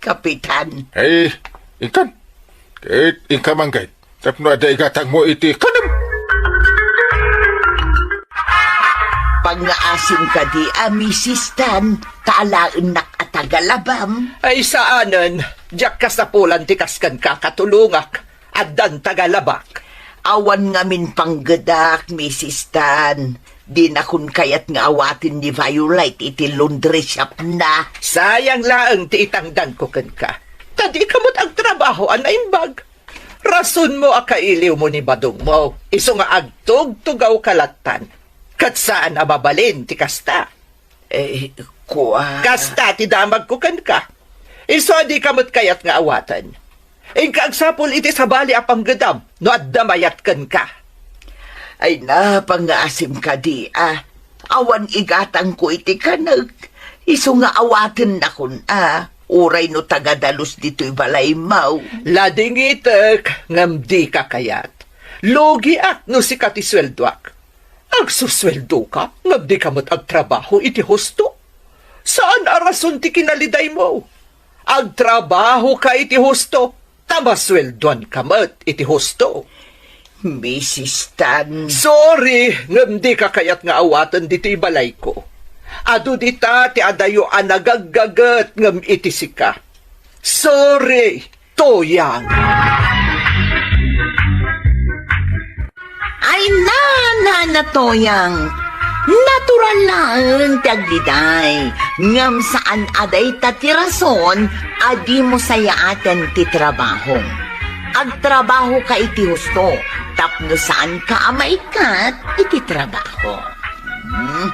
Kapitan. Eh, inkan. Ket inka manggayt. Tapno adda igatangmo iti kanem. Pangngaasim kadi a Misis Tan, ta alaennak a taga-labam. Ay, saanen. Diak kasapulan ti kasken kakatulongak. Addan taga-labak. Awan ngamin panggedak, Misis Tan. Dinakon kayat nga awaten ni Violet iti laundry shopna. Sayang laeng ti itangdanko kenka. Ta dika met agtrabaho a naimbag. Rasonmo a kailiwmo ni badongmo, isu nga agtugtugawka lattan. Ket saan a mabalin ti kasta. Eh, kua- Kasta ti damagko kenka. Isu a dika met kayat nga awaten. Inka agsapul iti sabali a panggedam no adda mayat kenka. Ay, napangngaasim kadi a. Awan igatangko iti kanek. Isu nga awatennakon a. Uray no tagadalus ditoy balaymo. Ladingitek, ngem dika kayat. Lugiak no sika ti sueldoak. Agsusueldoka, ngem dika met agtrabaho iti husto. Saan a rason ti kinalidaymo. Agtrabahoka iti husto, ta masueldoanka met iti husto. Misis Tan. Sorry, ngem dika kayat nga awaten ditoy balayko. Adu dita ti adayo a nagaggaget ngem iti sika. Sorry, Toyang. Ay, na, na, na, Toyang. Natural laeng ti agdiday. Ngem saan a dayta ti rason a dimo sayaaten ti trabahom. Agtrabahoka iti husto tapno saanka a maikkat iti trabaho. Mhm.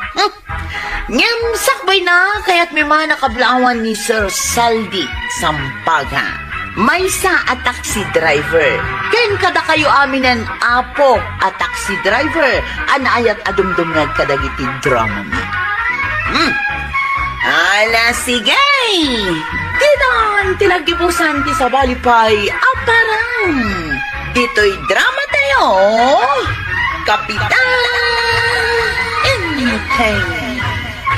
Ngem sakbayna, kayatmi man a kablawan ni Sir Saldi Sampaga, maysa a taxi driver, ken kadakayo aminen, Apo, a taxi driver a naayat a dumdumngeg kadagiti dramami. Hmm. Ala, sige! Ditan ti naggibusan ti sabali pay a parang ditoy drama tayo, Kapitan Entertainment.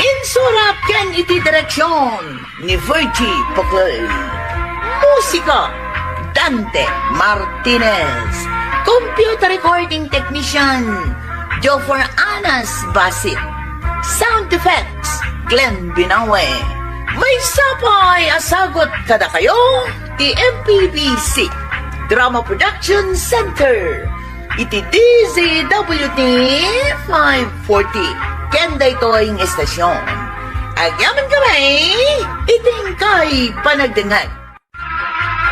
Insurat ken iti direksyon ni Virgie Paclay. Musika, Dante Martinez. Computer recording technician, Jofer Anas Basit. Sound effects, Glenn Binawe. Maysa pay a sagut kadakayo ti M P B C Drama Production Center iti D Z W T five forty ken daytoy nga estasyon. Agyamankami iti inkay panagdengngeg.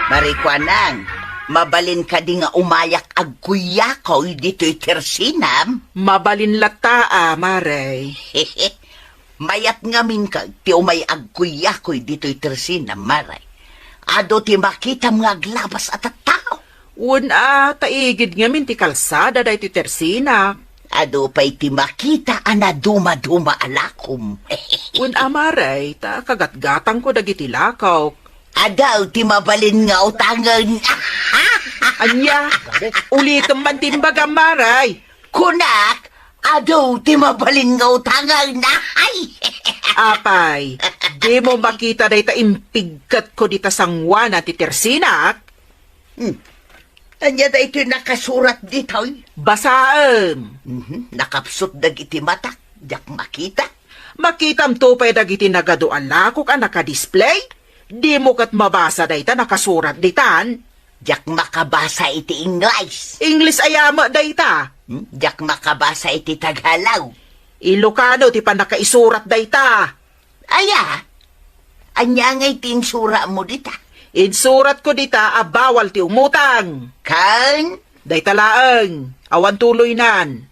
Marikuanang, mabalin kadi nga umayak agkuyakoy ditoy tersinam? Mabalin latta a, Mare. Mayat ngamin ka ti umay agkuyakoy ditoy tersinam, Mare. Adu ti makitam nga aglabas a tattao. Wen a, ta igid ngamin ti kalsada daytoy tersina. Adu pay ti makita a nadumaduma a lakom. Wen a, Mare, ta kagatgatangko dagiti lakok. Adu ti mabalin nga utangen. Ania? Ulitem man ti imbagam, Mare. Kunak, adu ti mabalin nga utangen. Ay! Apay, dimo makita dayta impigketko dita sanguana ti tersinak? Hmm. Ania daytoy nakasurat ditoy? Basaem. Mhm. Nakapsut dagiti matak, diak makita. Makitamto pay dagiti nagadu a lakok a nakadisplay? Dimo ket mabasa dayta nakasurat ditan? Diak makabasa iti Ingles. Ingles aya met dayta? Hmm? Diak makabasa iti Tagalog. Ilocano ti pannakaisurat dayta. Aya? Ania ngay ti insuratmo dita? Insuratko dita a bawal ti umutang. Ken? Dayta laeng, awan tuloynan.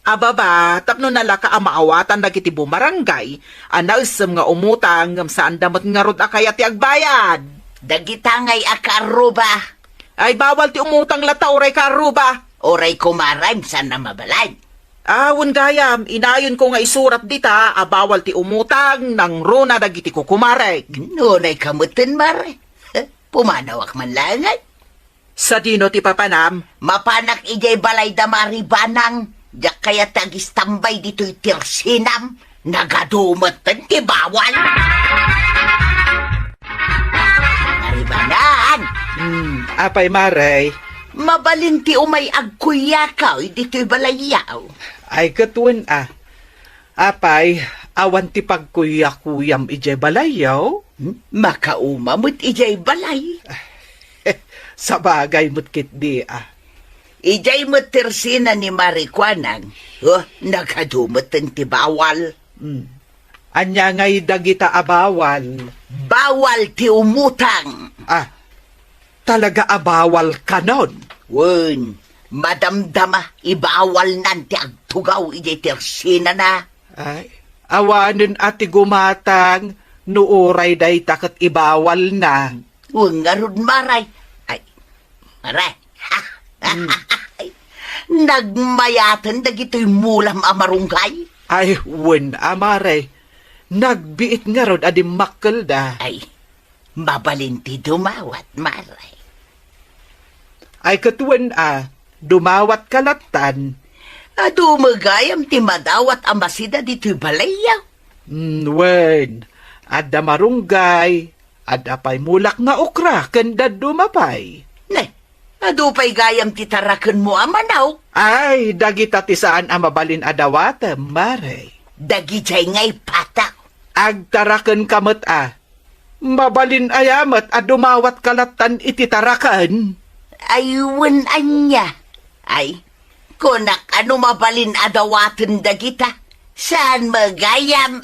Ababa, tapno nalaka a maawatan dagiti bumarangay a naessem nga umutang ngem saanda met ngarud a kayat ti agbayad. Dagita ngay a kaarruba. Ay, bawal ti umutang latta uray kaarruba. Uray kumarem, saan a mabalin. Ah, wen gayam, inayonko nga isurat dita a bawal ti umutang nangruna dagiti kukumarek. Nunay ka metten, Mare. Pumanawak man laengen. Sadino ti papanam? Mapanak idiay balay da Mari Banang. Diak kayat ti agistambay ditoy tersinam. Nagadu metten ti bawal. Mari Banang! Hmm, apay, Mare? Mabalin ti umay agkuyakaw ditoy balayyaw. Ay, ket wen a. Apay, awan ti pagkuyakuyam idiay balayyaw? Hmm? Makauma met idiay balay. Sabagay met ketdi a. Idiay met tersina ni Mari Kuanang. Oh, nagadu metten ti bawal. Hmm. Ania ngay dagita a bawal? Bawal ti umutang. Ah, talaga a bawal kanon? Wen, madamdama, ibawalnan ti agtugaw idiay tersinana. Ay, awanen a ti gumatang no uray dayta ket ibawalna. Wen ngarud, Mare. Ay, Mare. Hmm. Nagmayaten dagitoy mulam a marunggay? Ay, wen a, Mare. Nagbiit ngarud a dimmakkelda. Ay, mabalin ti dumawat, Mare. Ay, ket wen a, dumawatka lattan. Adu met gayam ti madawat a masida ditoy balayyo. Mm, wen, adda marunggay, adda pay mulak nga okra, ken dadduma pay. Ne, adu pay gayam ti tarakenmo a manok? Ay, dagita ti saan a mabalin a dawatem, Mare. Dagidiay ngay patak. Agtarakenka met a. Mabalin aya met a dumawatka lattan iti taraken? Ay, wen ania. Ay, kunak a no mabalin a dawaten dagita, saan met gayam?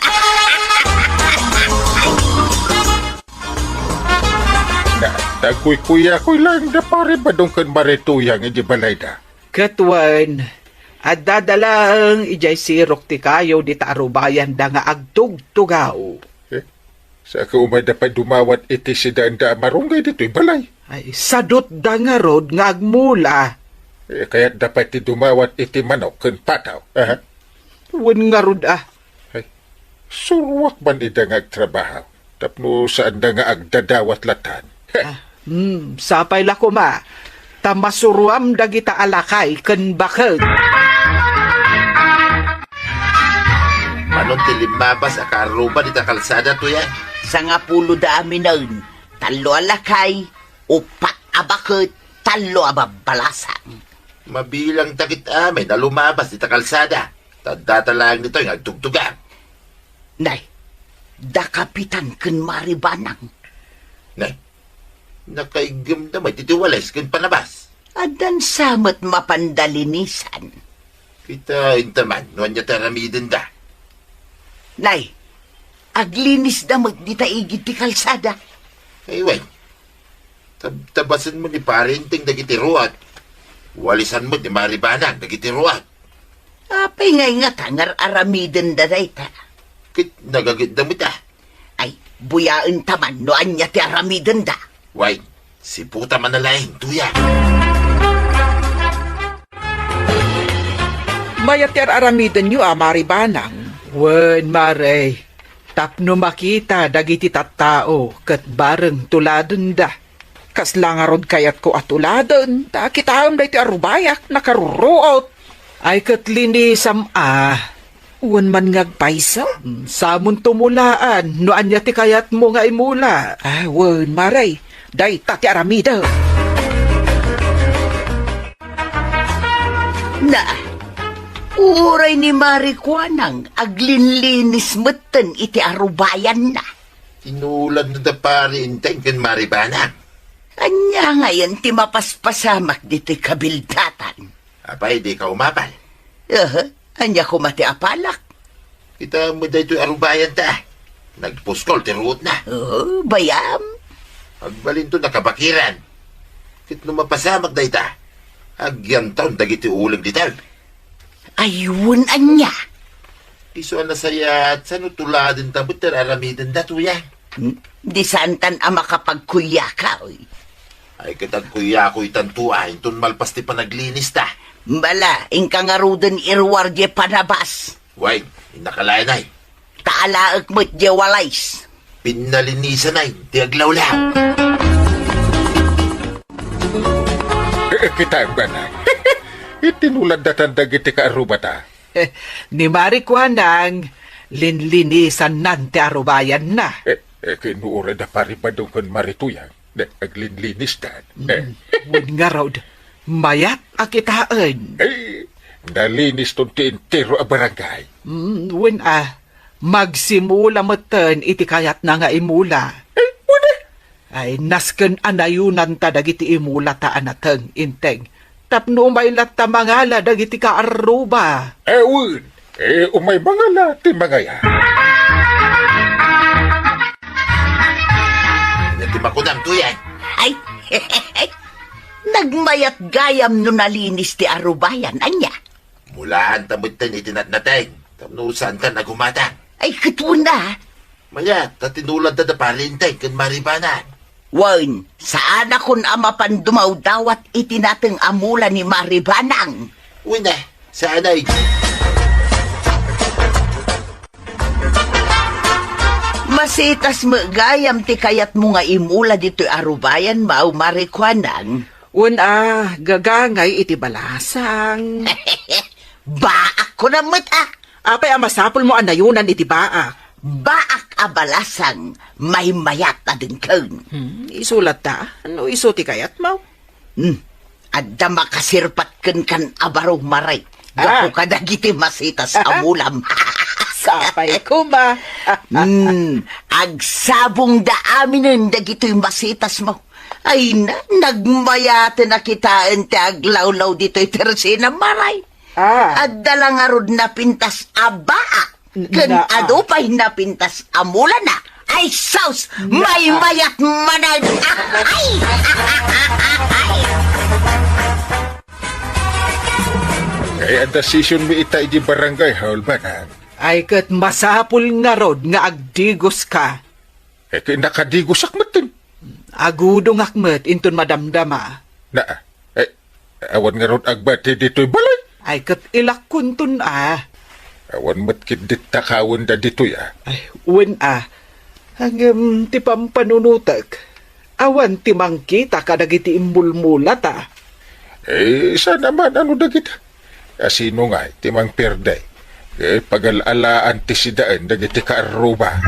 Na, nagkuykuyakoy laeng da Pari Badong ken Mare Tuyang iti balayda. Ket wen, addada laeng idiay sirok ti kayo dita arubayanda nga agtugtugaw. Eh, saka umayda pay dumawat iti sidaenda a marunggay ditoy balay. Ay, sadutda ngarud nga agmula. Eh, kayatda pay ti dumawat iti manok ken pataw. Aha. Wen ngarud a. Ay, suruak man ida nga agtrabaho, tapno saanda nga agdadawat lattan. Heh. Ah, hmm, sapay la koma, ta masuruam dagita a lakay ken baket. Manon ti limmabas a kaarruba dita kalsada, Tuyang? Sangapulo da aminen, tallo a lakay, uppat a baket, tallo a babbalasang. Mabilangta ket amin a lumabas dita kalsada. Ta addata laeng ditoy nga agtugtugaw. Nay, da Kapitan ken Mari Banang. Nay, nakaiggemda met iti walis ken panabas. Addan sa met mapanda linisan. Kitaenta man no ania ti aramidenda. Nay, aglinisda met dita igid ti kalsada. Ay, wen. Tab-, tabasen met ni Pari Enteng dagiti ruot. Walisan met ni Mari Banang dagiti ruot. Apay ngay ngata nga ar-aramidenda dayta? Ket nagagitda met a. Ay, buyaenta man no ania ti aramidenda. Way, siputa man a laeng, Tuyang. Mayat ti ar-aramidenyo a Mari Banang. Wen, Mare. Tapno makita dagiti tattao ket bareng tuladenda. Kasla ngarud kayatko a tuladen, ta kitaem daytoy a rubayak, nakaruruot. Ay ket linisam a. Wen man nga agpayso. Hmm, samon tumulaan no ania ti kayatmo nga imula. Ah, wen, Mare, dayta ti aramidek. Na, uray ni Mari Kuanang aglinlinis metten iti arubayanna. Tinuladna da Pari Enteng ken Mari Banang. Ania ngayen ti mapaspasamak ditoy kabildatan? Apay, dika umapal? Aha, ania koma ti apalak? Kitaem met daytoy arubayanta. Nagpuskol ti ruotna. Oo, bayam. Agbalinto nakabakiran. Ket no mapasamak dayta, agyantaon dagiti uleg ditoy. Ay, wen ania? Isu a nasayaat, sano tuladenta met ti ar-aramidenda, Tuyang? Hmm, di saantan a makapagkuyak, oy. Ay, ket agkuyakoy tanto a, inton malpas ti panaglinista. Bala, inka ngaruden iruar diay panabas. Way, innaka laeng ay. Ta alaek met diay walis. Pinnalinisan ay ti aglawlaw. Eh, eh, kitaem, Banang. Iti nuladatan dagiti kaarrubata. Ni Mari Kuanang, linlinisannan ti arubayanna. Eh, eh, ket no uray da Pari Badong ken Mari Tuyang, ne, aglinlinistan. Mm, wen ngarud, mayat a kitaen. Eh, naliniston ti entero a barangay. Mm, wen a, magsimula metten iti kayatna nga imula. Eh, wen a. Ay, nasken a nayunanta dagiti imulata a nateng, Enteng. Tapno umay latta mangala dagiti kaarruba. Eh, wen. Eh, umay mangala ti mangaya. Ania ti makunam, Tuyang? Ay, nagma- Mayat gayam no nalinis ti arubayan, ania? Mulaanta metten iti natnateng, tapno saankan a gumatang. Ay, ket wen a. Mayat, ta tinulanta da Pari Enteng ken Mari Banang. Wen, saanakon a mapan dumawdawat iti nateng a mula ni Mari Banang. Wen a, saanay. Masitas met gayam ti kayatmo nga imula ditoy arubayan, Mari Kuanang. Wen a, gagangay iti balasang. Baak kunam met a. Apay a masapulmo a nayonan iti baak? Baak a balasang, maymayat a dengken. Hmm, isu latta? No isu ti kayatmo? Hmm, adda makasirpat kenkan a baro, Mari. Ah. Gapu kadagiti masitas a mulam. Sapay koma. Hmm, agsabongda aminen dagitoy masitasmo. Ay na, nagmayaten a kitaen ti aglawlaw ditoy tersena, Mari. Ah. Adda la ngarud napintas a baak. Ken adu pay napintas a mulana. Ay, sus! Maymayat manen! Ay! Ay, adda session mi ita idi barangay hall, Banang. Ay, ket masapul ngarud nga agdigoska. Eh, ket nakadigosak metten. Agudongak met inton madamdama. Na, eh, awan ngarud agbati ditoy balay? Ay, ket ilakkonton a. Awan met ketdi takawenda ditoy a. Ay, wen a. Ngem ti pampanunotek, awan ti mangkita kadagiti immulmulata. Eh, saan a man-ano dagita? Asino ngay ti mangperde? Eh, pagal-alaan ti sidaen dagiti kaarruba.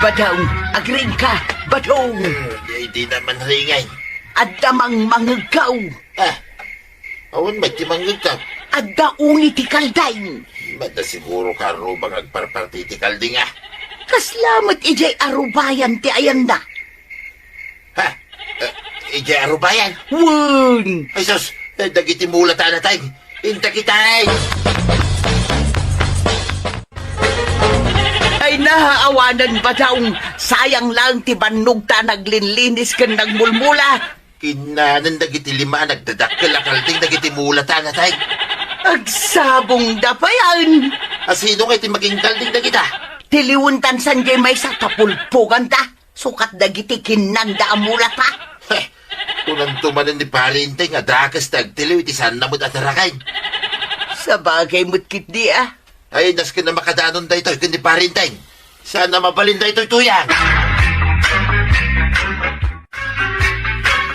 Badong, agriingka, Badong! Hmm, di, di naman ringay. Adda mangmangegkaw. Ah, awan met ti mangegkaw. Adda uni ti kaldeng. Mada siguro kaarruba nga agparparti ti kaldeng a. Kasla met idiay arubayan ti ayanna. Ha? Eh, idiay arubayan? Wen! Ay, sus! Eh, dagiti mulata natay. Inta kitay! Ay na, awanen, Badong. Sayang lang ti bannogta naglinlinis ken nagmulmula. Kinnanen dagiti lima a nagdadakkel a kaldeng dagiti mulata natay. Agsabongda payen. Asino ngay ti makinkaldeng dagita? Tiliwenta san jay maysa ta pulpoganta. Sukat dagiti kinnanda a mulata. Heh, kunanto manen ni Pari Enteng nga dakes ti agtiliw iti saanna met a taraken. Sabagay met ketdi a. Ay, nasken a makadanon daytoy ken ni Pari Enteng. Saan a mabalin daytoy, Tuyang?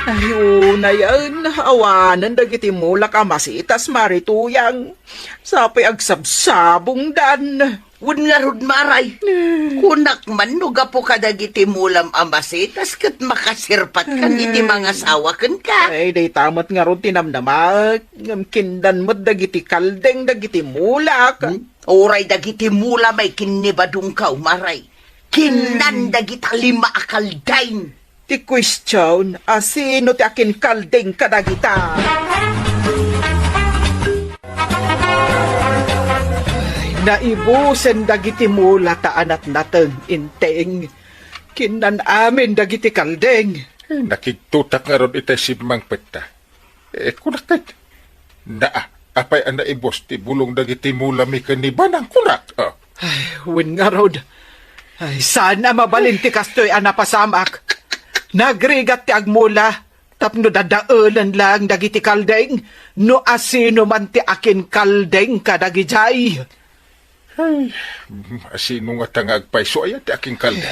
Ay, unayen, awanen dagiti mulak a masitas, Mari Tuyang. Sapay agsabsabongdan. Wen ngarud, Mari. Kunak man no gapu kadagiti mulam a masitas ket makasirpatkan iti mangasawa kenka. Ay, dayta met ngarud ti namnamaek. Ngem kinnan met dagiti kaldeng dagiti mulak. Hmm? Uray dagiti mulam ay kinnibadongkaw, Mari. Kinnan dagita lima a kaldeng. Ti question, asino ti akinkalding kadagita? Ay, naibusen dagiti mulata a natnateng, Enteng. Kinnan amin dagiti kalding. Ay, nakigtotak ngarud itay simmangpetta. Eh, kunak ket, naa, apay a naibus ti bulong dagiti mulami ken ni Banang, kunak? Ah. Ay, wen ngarud. Ay, saan a mabalin ti kastoy a napasamak. Nagrigat ti agmula, tapno dadaelen lang dagiti kalding, no asino man ti akinkalding kadagijay. Ay, asino ngata nga agpayso aya ti akinkalding?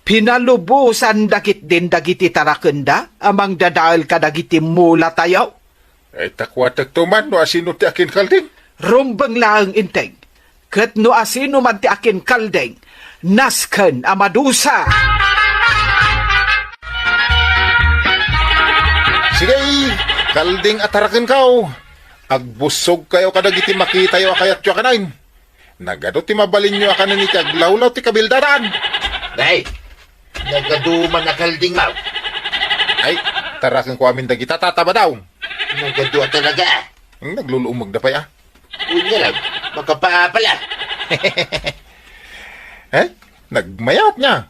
Pinalubosan dagitdin dagiti tarakenda a mangdadael kadagiti mulatayo. Ay, ta kuatekto man no asino ti akinkalding. Rumbeng laeng, Enteng. Ket no asino man ti akinkalding, nasken a madusa. Sige, kalding a tarakenkaw. Agbussogkayo kadagiti makitayo a kayatyo a kanayon. Nagadu ti mabalinyo a kanen iti aglawlaw ti kabildadan. Nay, nagadu man a kalding, maw. Ay, tarakenko amin dagita, Tata Badong. Nagadu a talaga, ah. Naglulummegda pay, ah. Unya lang, makapaapal, ah. Eh, nagmayat nga.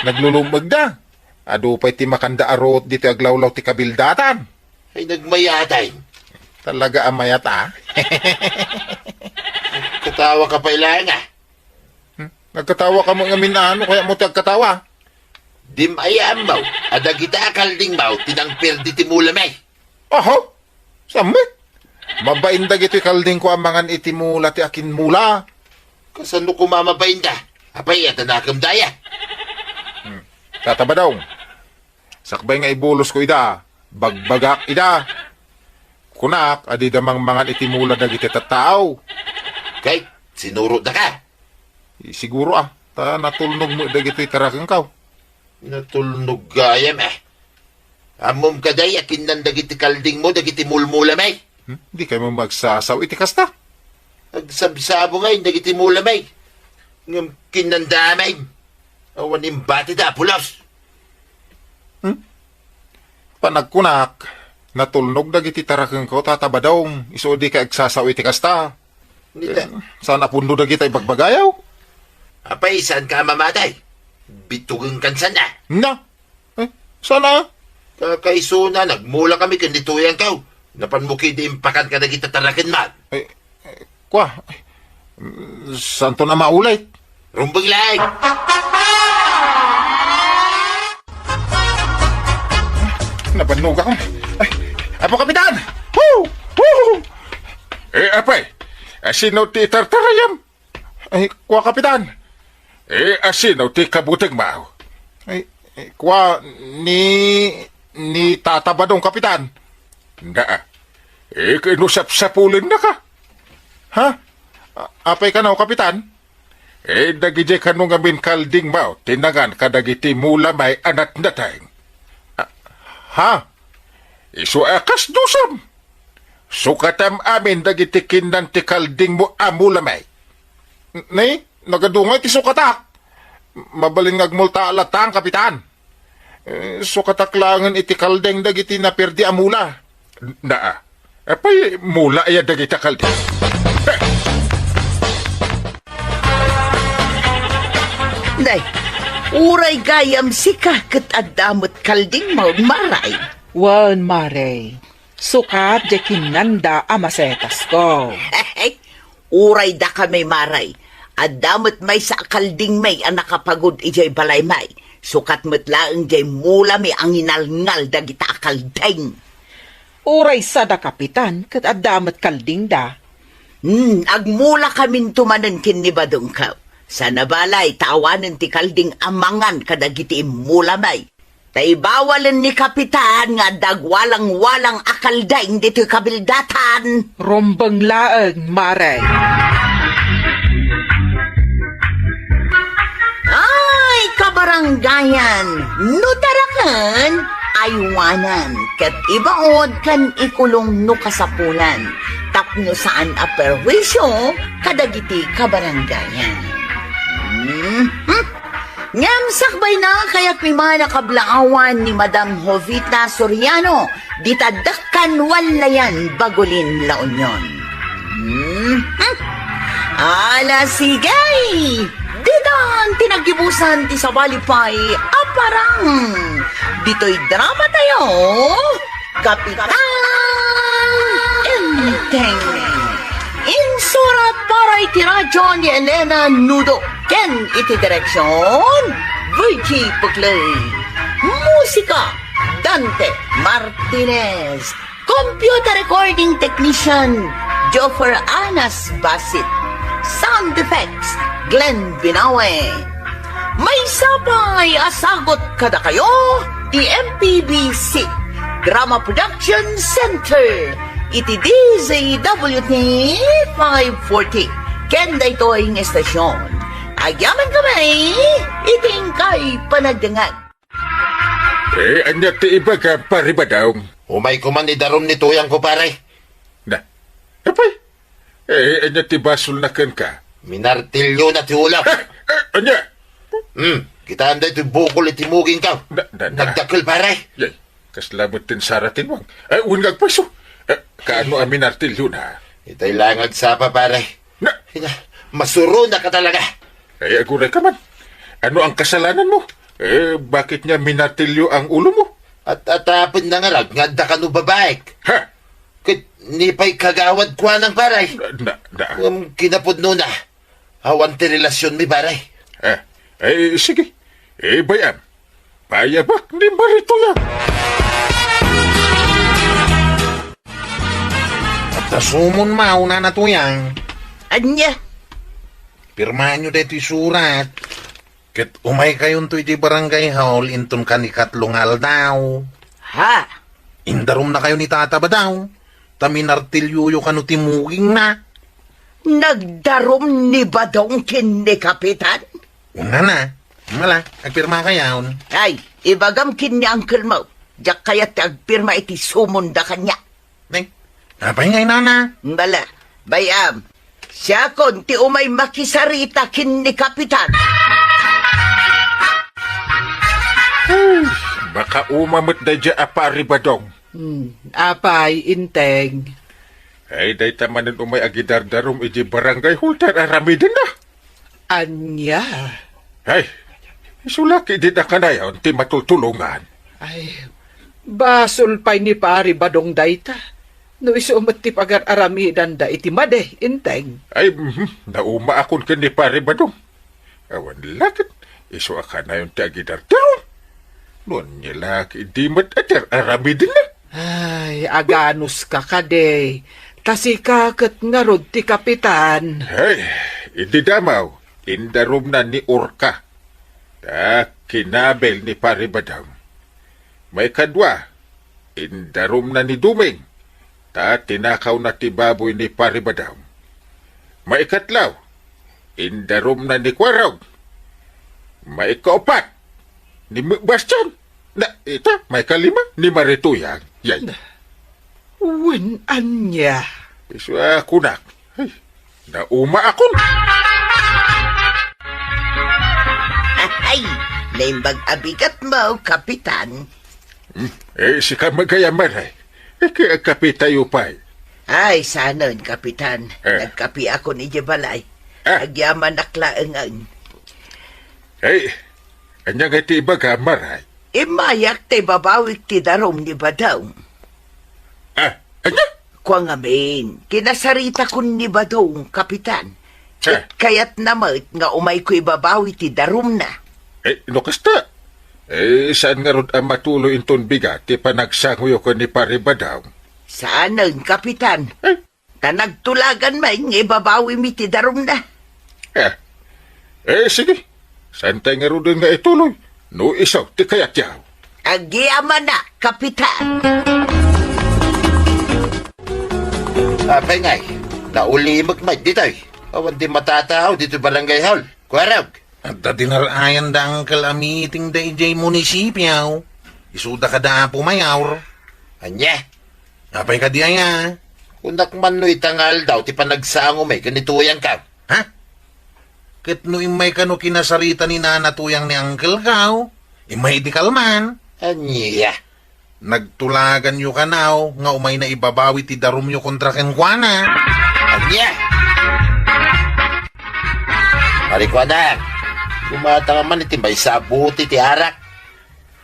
Naglulummegda. Adu pay ti makanda a ruot ditoy aglawlaw ti kabildatan. Ay, nagmayatan. Talaga a mayat, a. Katawa ka pay laeng, a. Hmm? Nagkatawa ka mo ngamin, ano kaya mo ti agkatawa? Dim aya ammo a dagita a kaldingmo ti nangperdi ti mulami. Oho! Saan met? Mabain dagitoy kaldingko a mangan iti mula ti akinmula. Kasano koma mabainda? Apay, adda nakemda aya? Hmm. Tata Badong, sakbay nga ibulosko ida, bagbagak ida. Kunak a dida mangmangan iti mula dagiti tattao. Kay, sinurotdaka? Siguro, a, ta natulnog met dagitoy tarakengko. Natulnog gayam, a. Ammom kadi a kinnan dagiti kaldingmo dagiti mulmulami? Hmm? Dikay met agsasaw iti kasta? Agsabsabo ngay dagiti mulami. Ngem kinnanda amin. Awan imbatida a pulos. Hmm? Panagkunak, natulnog dagiti tarakengko, Tata Badong, isu dikay agsasaw iti kasta. Nita. Eh, saan a pundo dagita ibagbagayo? Apay, saanka a mamatay? Bitugenkan sana. Na? Eh, saan a? Kakaisuna, nagmula kami ken ni Tuyangko. Napanmo kadi impakan kadagita tarakenmo. Eh, eh, kwa, eh, saanton a maulit? Rumbeng laeng. Nabannog ako. Ay, Apo Kapitan! Woo! Woo! Eh, apay, asino ti itartarayam? Ay, kwa, Kapitan. Eh, asino ti kabutegmo? Ay, eh, kwa, ni, ni Tata Badong, Kapitan. Naa. Eh, kano sapsapulennaka? Ha? A-, apay kano, Kapitan? Eh, dagidiay kano ngamin kaldingmo, ti nangan kadagiti mulami a natnateng. A-, ha? Isu a kasdusam? Sukatam amin dagiti kinnan ti kaldingmo a mulami. N-, ni, nagadungay ti sukatak. Mabalin nga agmulta latta, Kapitan. Eh, sukatak laengen iti kalding dagiti naperdi a mula. Naa. Apay, mula aya dagita kalding? Eh! Nay, uray gayam sika ket adda met kaldingmo, Mare. Wen, Mare. Sukat diay kinnanda a masetasko. Uray dakami, Mare. Adda met maysa a kaldingmi a nakapagud idiay balaymi. Sukat met laeng diay mulami a nginalngal dagita a kalding. Uray sada, Kapitan, ket adda met kaldingda. Hmm, agmulakaminto manen ken ni Badongko. Sana balay ta awanen ti kalding a mangan kadagiti immulami. Ta ibawalen ni Kapitan nga adda agwalang-walang a kalding ditoy kabildatan. Rumbeng laeng, Mare. Ay, kabarangayan, no taraken, aywanan, ket ibaon ken ikulong no kasapulan, tapno saan a perwisyo kadagiti kabarangayan. Mhm. Ngem sakbayna, kayatmi man a kablaawan ni Madam Jovita Soriano, dita dakkan Wallayan, Bagulin, La Union. Mhm. Ala, sige! Ditan ti naggibusan ti sabali pay a parang. Ditoy drama tayo, Kapitan Enteng. Insurat para iti radyo ni Elena Nudo ken iti direksyon, Virgie Puclay. Musika, Dante Martinez. Computer recording technician, Joffer Anas Basit. Sound effects, Glenn Binawe. Maysa pay a sagut kadakayo ti M P B C Drama Production Center iti D Z W T five forty ken daytoy nga estasyon. Agyaman kami iti inkay panagdengngeg. Eh, ania ti ibaga, Pare Badong? Umayko man idarum ni tuyangko, pare. Na, apay? Eh, ania ti basolna kenka? Minartilyona ti ulo. Ah, ah, ania? Hmm, kitaem daytoy bukol iti mugingko. Na, na, na. Nagdakkel, pare. Yay, kasla met ti insara ti nuang. Eh, wen nga agpayso. Eh, kaano a minartilyona? Itay laeng agsapa, pare. Na. Ina, masuronaka talaga. Eh, aguray ka man. Ano ang kasalananmo? Eh, bakit nga minartilyo ang ulo mo? At atapen na nga rag nga adda kano babaek. Ha? Ket ni pay kagawad kuanang, pare. Na, na, na. Ngem kinapudnona, awan ti relasionmi, pare. Eh, eh, sige. Eh, bay-am. Payabak ni Marito yan. At ta sumon mauna na tuyang. Ania? Pirmaanyo daytoy surat. Ket umaykayonto iti barangay hall inton kanikatlo nga aldaw. Ha? Indarumnakayo ni Tata Badong, ta minartilyoyo kano ti mugingna. Nagdarum ni Badong ken ni Kapitan? Unana, mala, agpirmakayon. Ay, ibagam ken ni uncle mo, diak kayat ti agpirma iti sumonda kaniak. Neng, apay nga inana? Bala, bay-am. Siakon ti umay makisarita ken ni Kapitan. Ay, makauma met daydiay a Pari Badong. Hmm, apay, Inteng? Ay, dayta manen umay agidardarum iti barangay hall ta ar-aramidenna. Ania? Ay, isu la ketdi a kanayon ti matultulongan. Ay, basol pay ni Pari Badong dayta. No isu met ti pagar-aramidanda iti madi, Inteng. Ay, mhm, naumaakon ken ni Pari Badong. Awan la ket, isu a kanayon ti agidardarum. No ania la ketdi met a ar-aramidenna. Ay, aganuska kadi. Ta sika ket ngarud ti kapitan. Hey, idi damaw, indarumna ni Orca. Ta kinabil ni Pari Badong. Maikadua, indarumna ni Duming. Ta tinakawna ti baboy ni Pari Badong. Maikatlo, indarumna ni Kuarog. Maikaupat, ni M-, Bastian. Na, ita, maikalima, ni Marituyang. Yay. Wen ania? Isu a kunak. Ay, naumaakon. Ay, naimbag a bigatmo, Kapitan. Hmm, eh, sika met gayam, Mare. Eh, kay agkapitayo pay. Ay, saanen, Kapitan. Eh. Nagkapiakon idiay balay. Ah. Agyamanak laengen. Eh, ania ngay ti ibagam, Mare? Immayak ta ibabawik ti darum ni Badong. Ah, ania? Kua ngamin, kinasaritakon ni Badong, Kapitan. Ket kayatna met nga umayko ibabawi ti darumna. Eh, no kasta, eh, saan ngarud a matuloy inton bigat ti panagsangoyo ken ni Pari Badong? Saanen, Kapitan. Eh? Ta nagtulagan met nga ibabawimi ti darumna. Eh, eh, sige. Saantay ngaruden nga ituloy, no isu ti kayatyo. Agyamanak, Kapitan. Apay ngay, naulimek met ditoy. Awan ti matatao ditoy barangay hall. Kuarog. Adda dinar-ayan da Uncle a meeting da idiay munisipio. Isuda kada Apo Mayor. Ania? Apay kadi aya? Kunak man no ita nga aldaw ti panagsangomi ken ni Tuyang ka. Ha? Ket no immay kano kinasarita ni Nana Tuyang ni Uncle Kao, immay idi kalman. Ania? Nagtulaganyo kano nga umayna ibabawi ti darumyo kontra kenkuana. Ania? Marikuana, gumatang man iti maysa a bote ti arak.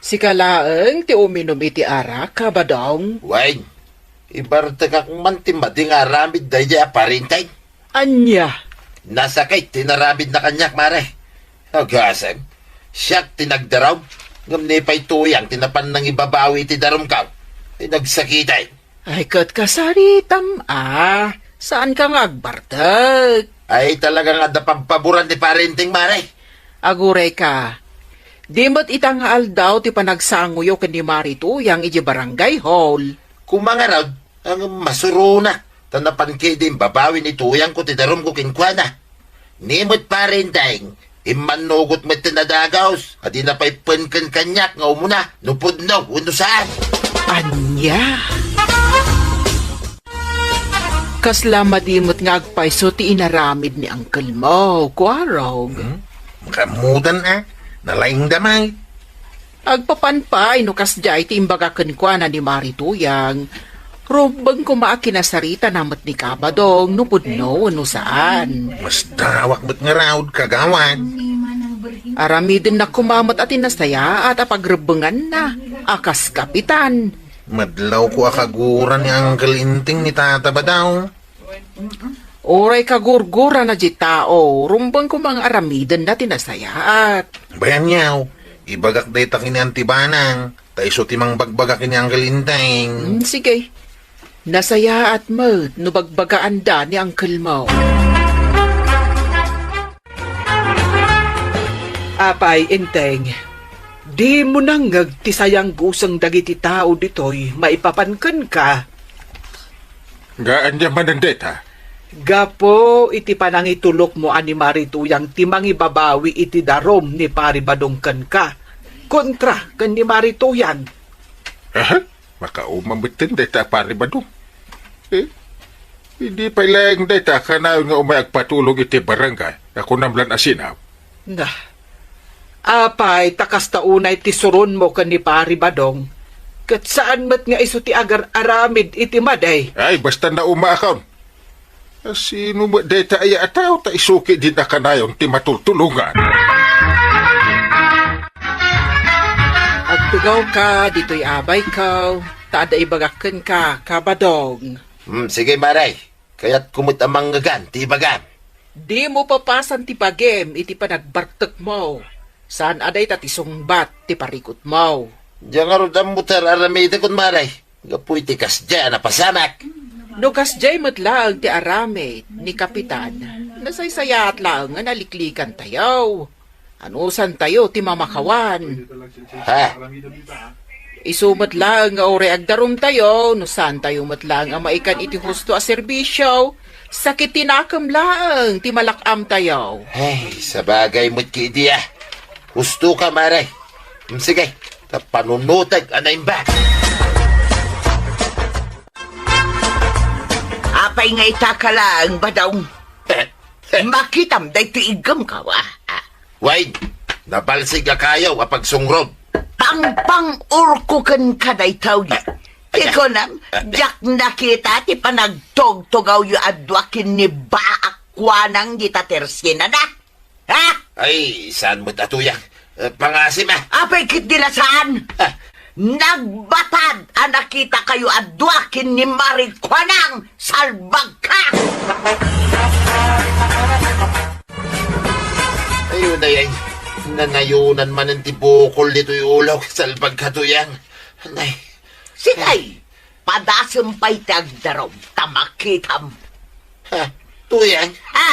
Sika laeng ti uminum iti arak, Kabadong? Wen, ibartekak man ti madi nga aramid daydiay a parenteng. Ania? Nasakit ti naramidna kaniak, Mare. Agasem, siak ti nagdarum, ngem ni pay Tuyang ti napan nangibabawi iti darumko. Ay, nagsakiten. Ay, ket kasaritam a, saanka nga agbartek? Ay, talaga nga adda pabpaboran ni parenteng, Mare. Agurayka, di met ita nga aldaw ti panagsangoyo ken ni Mari Tuyang idiay barangay hall. Koma ngarud, ngem masuronak, ta napan ketdi imbabawi ni Tuyangko ti darumko kenkuana. Ni met parenteng, immannugot met ti nadagus, a dina pay penken kaniak nga umuna, no pudno wenno saan. Ania? Kasla madi met nga agpayso ti inaramid ni uncle mo, Kuarog. Hmm? Makaammudan a, nalaingda met. Agpapan pay no kasdiay ti imbaga kenkuana ni Mari Tuyang. Rumbeng koma a kinasaritana met ni Kabadong no pudno wenno saan. Masdawak met ngarud, kagawad. Aramidennak koma met a ti nasayaat a pagrebbenganna a kas kapitan. Madlawko a kagura ni Uncle Enteng ni Tata Badaw. Uray kagurgurana diay tao, rumbeng koma nga aramidenna ti nasayaat. Bayan yaw, ibagak dayta ken ni Auntie Banang, ta isu ti mangbagbaga ken ni Uncle Enteng. Hmm, sige. Nasayaat met no bagbagaanda ni uncle mo. Apay, Enteng, dimo nangngeg ti sayangguseng dagiti tao ditoy maipapan kenka? Nga ania manen dayta? Gapu iti panangitulokmo a ni Mari Tuyang ti mangibabawi iti darum ni Pari Badong kenka, kontra ken ni Mari Tuyang. Aha? Makauma metten dayta a Pari Badong. Eh, idi pay laeng dayta a kanayon nga umay agpatulong iti barangay a kunam lan a sinaw. Na, apay ta kasta unay ti suronmo ken ni Pari Badong, ket saan met nga isu ti agar-aramid iti madi. Ay, basta naumaakon. Sino met dayta aya a tao ta isu ketdin a kanayon ti matultulongan? Agtugawka ditoy abayko, ta adda ibagak kenka, Kabadong. Hmm, sige, Mari. Kayatko met a mangngegan ti ibagam. Dimo papasan ti bagim iti panagbartekmo. Saan a dayta ti sungbat ti parikutmo. Diak ngarud ammo ti ar-aramidek, Mari. Gapu iti kasdiay a napasamak. No kasdiay met laeng ti aramid ni Kapitan, nasaysayaat laeng nga naliklikantayo. Anusantayo ti mamakawan. Ha? Isu met laeng nga uray agdarumtayo, no saantayo met laeng a maikan iti husto a serbisyo, sakit ti nakem laeng ti malak-amtayo. Ay, sabagay met ketdi a. Husto ka, Mari. Hmm, sige, ta panunotek a naimbag. Apay nga ita ka laeng, Badong? Eh, eh. Makitam daytoy iggemko, a. Wen, nabalsig a kayo a pagsungrod. Pangpang-urko kenka daytoy. Eh, eh. Ti kunam, eh, eh. Diak nakita ti panagtugtugawyo a dua ken ni Baak Kuanang dita tersienana. Ha? Ay, saan met a Tuyang? Eh, pangasim a. Apay ketdi la saan? Ah. Nagbatad a nakitakayo a dua ken ni Mari Kuanang, salbagka! Ay, unay, ay. Nanayonan manen ti bukol ditoy ulok, salbagka, Tuyang. Nay. Sige, padasem pay ti agdarum, ta makitam. Ha? Tuyang? Ha?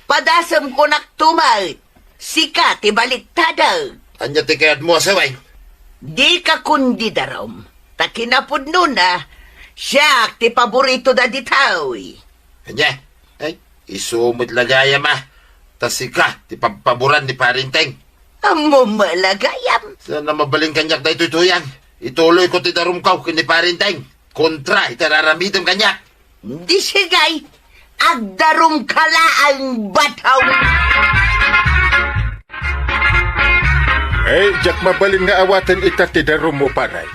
Padasem kunak tumet. Sika ti baliktadek. Ania ti kayatmo a sawen? Dika kundi darum. Ta kinapudnona, siak ti paborito da ditoy. Ania? Ay, isu met la gayam a. Ta sika ti pabpaboran ni Pari Enteng. Ammom la gayam. Saan a mabalin kaniak daytoy, Tuyang. Ituloyko ti darumko ken ni Pari Enteng. Kontra iti ar-aramidem kaniak. Di sige, agdarumka laeng, Badong. Eh, diak mabalin nga awaten ita ti darummo, pare.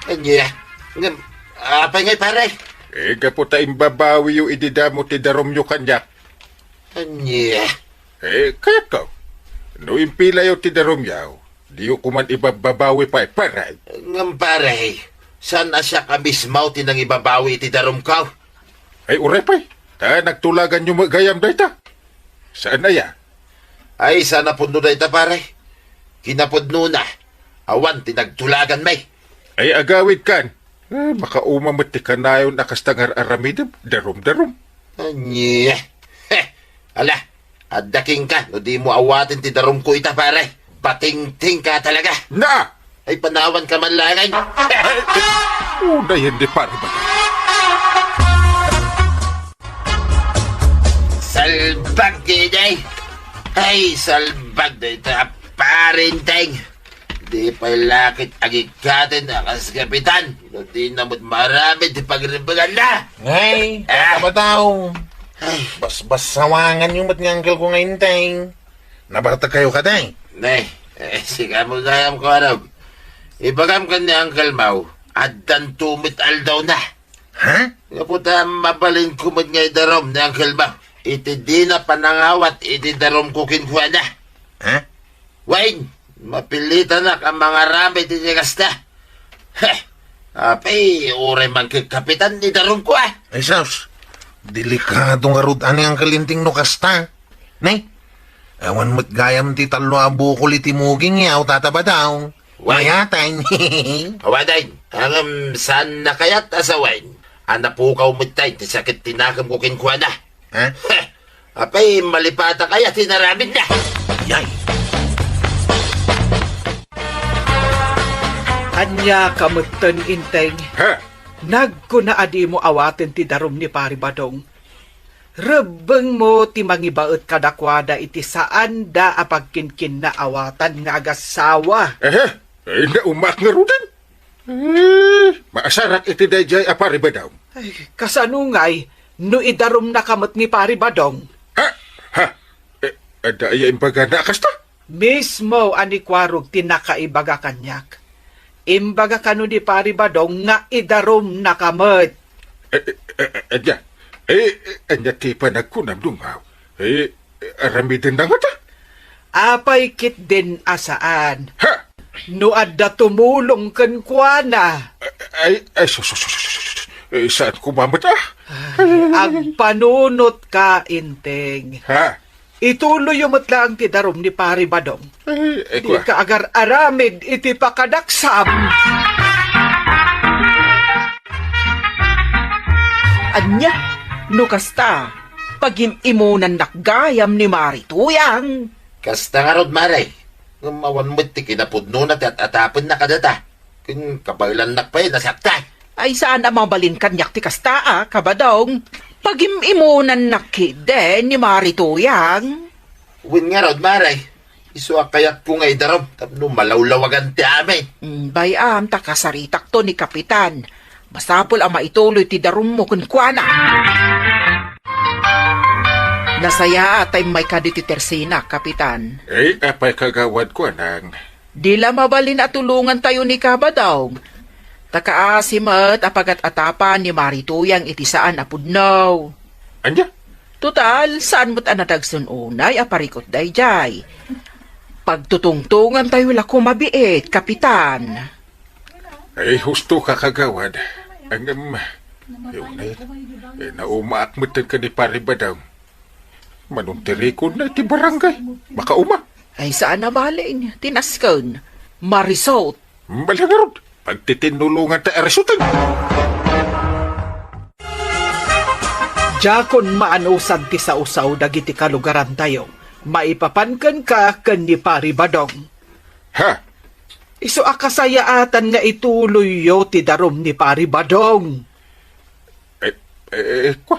Ania? Ngem, apay ngay, pare? Eh, gapu ta imbabawiyo idi damo ti darumyo kaniak. Ania? Eh, kayatko. No impilayo ti darumyo, diyo koman ibabbabawi pay, pare. Ngem, pare, saan a siak a mismo ti nangibabawi iti darumko? Ay, uray pay. Ta nagtulaganyo met gayam dayta. Saan aya? Ay, saan a pudno dayta, pare. Kinapudnona, awan ti nagtulaganmi. Ay, agawidkan. Eh, makauma met ti kanayon a kasta nga ar-aramidem, darum-darum. Ania? Heh! Ala, adda kenka no dimo awaten ti darumko ita, pare. Patingtingka talaga. Na! Ay, panawanka man laeng. Ay, ay, unayen di pare ba? Salbag, Kiday! Ay, salbag dayta a Pari Enteng! Di pay la ket agikkaten a kas kapitan no dina met maaramid ti pagrebbenganna. Ngay, ah, Tata-Badaw. Ay. Basbasawanganyo met ni uncle ko nga Enteng. Nabartek kayo kadi? Nay, eh, sika mo gayam ko, Arab. Ibagam ken ni uncle mo, addanto met aldawna. Ha? Gapu ta mabalinko met nga idarum ni uncle mo iti dina panangawat iti darumko kenkuana. Ha? Wen, mapilitanak a mangaramid iti kasta. Heh, apay, uray mangkikapitan ni darumko, a. Ay, sus, delikado ngarud ania, Angkel Enteng, no kasta. Ne? Awan met gayam ti tallo a bukol iti muging yaw, Tata Badong. Wen. Mayatan. Awanen, ngem saan na kayat a sawen a napukaw met tay ti sakit ti nakemko kenkuana. Ha? Heh, apay, malipata kaya ti naramidna? Yay! Ania ka metten, Enteng? Ha? Nagkuna a dimo awaten ti darum ni Pari Badong. Rebbengmo ti mangibaet kadakuada iti saanda a pagkinkinnaawatan nga agassawa. Ehe, ay, naumaak ngaruden. Eh, maasarak iti daydiay a Pari Badong. Ay, kasano ngay no idarumnaka met ni Pari Badong? Ha? Ha? Eh, adda aya imbagana a kasta? Mismo a ni Kuarog ti nakaibaga kaniak. Imbaga kano ni Pari Badong nga idarumnaka met. Eh, eh, eh, eh, adda. Eh, eh, ania ti panagkunam, Dungaw? Eh, aramidenna ngata? Apay ketdin a saan? Ha? No adda tumulong kenkuana. Ay, ay, sus, sus, sus, sus, sus. Eh, saan koma met, ah? Ay, agpanunotka, Enteng. Ha? Ituloyyo met laeng ti darum ni Pari Badong. Ay, ay, kua. Dika agar-aramid iti pakadaksam. Ania? No kasta, pagim-imonannak gayam ni Mari Tuyang. Kasta ngarud, Mare. Ngem awan met ti kinapudnona ti at-atapenna kadata. Ken kabaelannak pay a nasaktan. Ay, saan a mabalin kaniak ti kasta a, Kabadong. Pagim-imonannak ketdi ni Mari Tuyang. Wen ngarud, Mare. Isu a kayatko nga idarum tapno malawlawagan ti amin. Mm, bay-am ta kasaritakto ni Kapitan. Masapul a maituloy ti darummo kenkuana. Nasayaat ta immayka ditoy tersina, Kapitan. Eh, apay, kagawad, kuanang? Di la mabalin a tulongantayo ni Kabadong. Ta kaasi met a pagat-atapan ni Mari Tuyang iti saan a pudno. Ania? Total, saan met a nadagsen unay a parikut daydiay. Pagtutungtongantayo la koma biit, Kapitan. Ay, husto ka, kagawad. Ngem, eh, unay, eh, naumaak met ken ni Pari Badong. Manong ti rikudna iti barangay. Makauma. Ay, saan a balin. Tinasken. Marisot. Bale ngarud, pagtitinnulonganta a risuten. Diakon maanusad ti sausaw dagiti kalugarantayo. Maipapan kenka ken ni Pari Badong. Ha? Isu a kasayaatan nga ituloyyo ti darum ni Pari Badong. Eh, eh, eh, kua?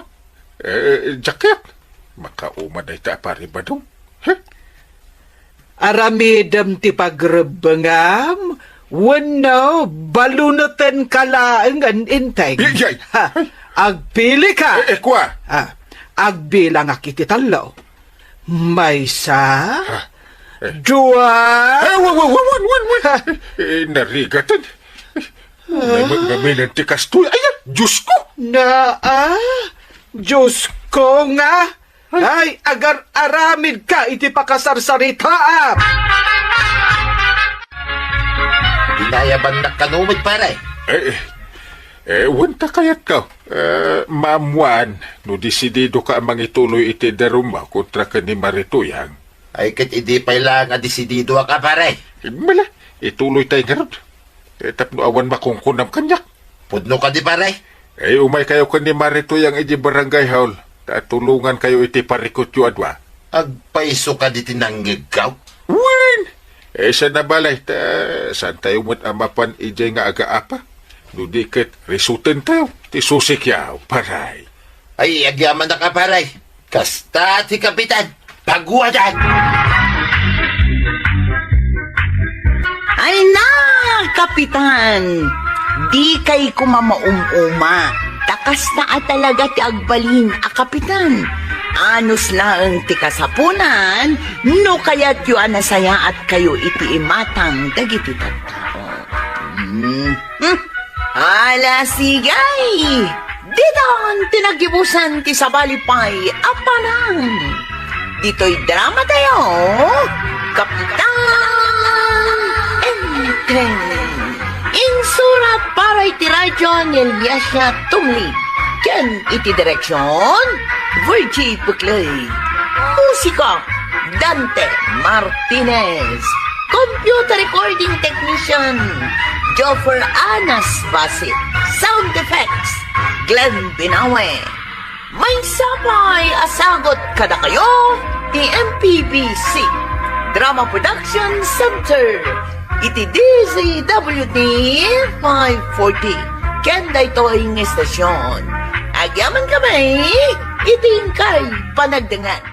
Eh, diak kayat. Makauma dayta a Pari Badong. Heh? Aramidem ti pagrebbengam, wenno balunetenka laengen, Enteng? Yay! Ha, agpilika. Eh, eh, kua? Ah, agbilangak iti tallo. Maysa, ha? Eh. Dua. Eh, wa-, wa-, wa-, wan, wan, wan. Eh, narigaten. Ngaminen ti kastoy. Ay, Diyos ko! Naa, Diyos ko nga! Ay, agar-aramid ka iti pakasarsaritaam! Inayabannak kano met, pare? Eh, eh, wen ta kayatko. Eh, Ma'am Juan, no desidido ka a mangituloy iti darummo kontra ken ni Mari Tuyang. Ay, ket idi pay laeng a desididoak a, pare. Mala, ituloy tay ngarud. Eh, tapno awan makunkunam kaniak. Pudno kadi, pare? Eh, umay kayo ken ni Mari Tuyang iti barangay hall. Ta tulongan kayo iti parikutyo a dua. Agpayso kadi ti nangngegko? Wen! Eh, saan a balay, ta saan tayo met a mapan idiay nga agaapa? No di ket, risuten tayo ti susikiaw, paray. Ay, agyamanak a, paray. Kasta ti kapitan, paguadan! Ay na, kapitan! Di kay koma maum-uma. Ta kasta a talaga ti agbalin a kapitan. Anus laeng ti kasapunan, no kayatyo a nasayaat kayo iti imatang dagiti tattao. Hmm. Hmm. Ala, sigay! Ditan ti nagibusan ti sabali pay a parang. Ditoy drama tayo, Kapitan Enteng. Insurat para iti radio ni Eliasia Tumli. Ken iti direksyon, Virgie Buclay. Musika, Dante Martinez. Computer recording technician, Joffer Anas Basit. Sound effects, Glenn Binawe. Maysa pay a sagut kadakayo ti M P B C Drama Production Center iti D Z W T five forty. Ken daytoy nga estasyon, agyamankami iti inkay panagdengngeg.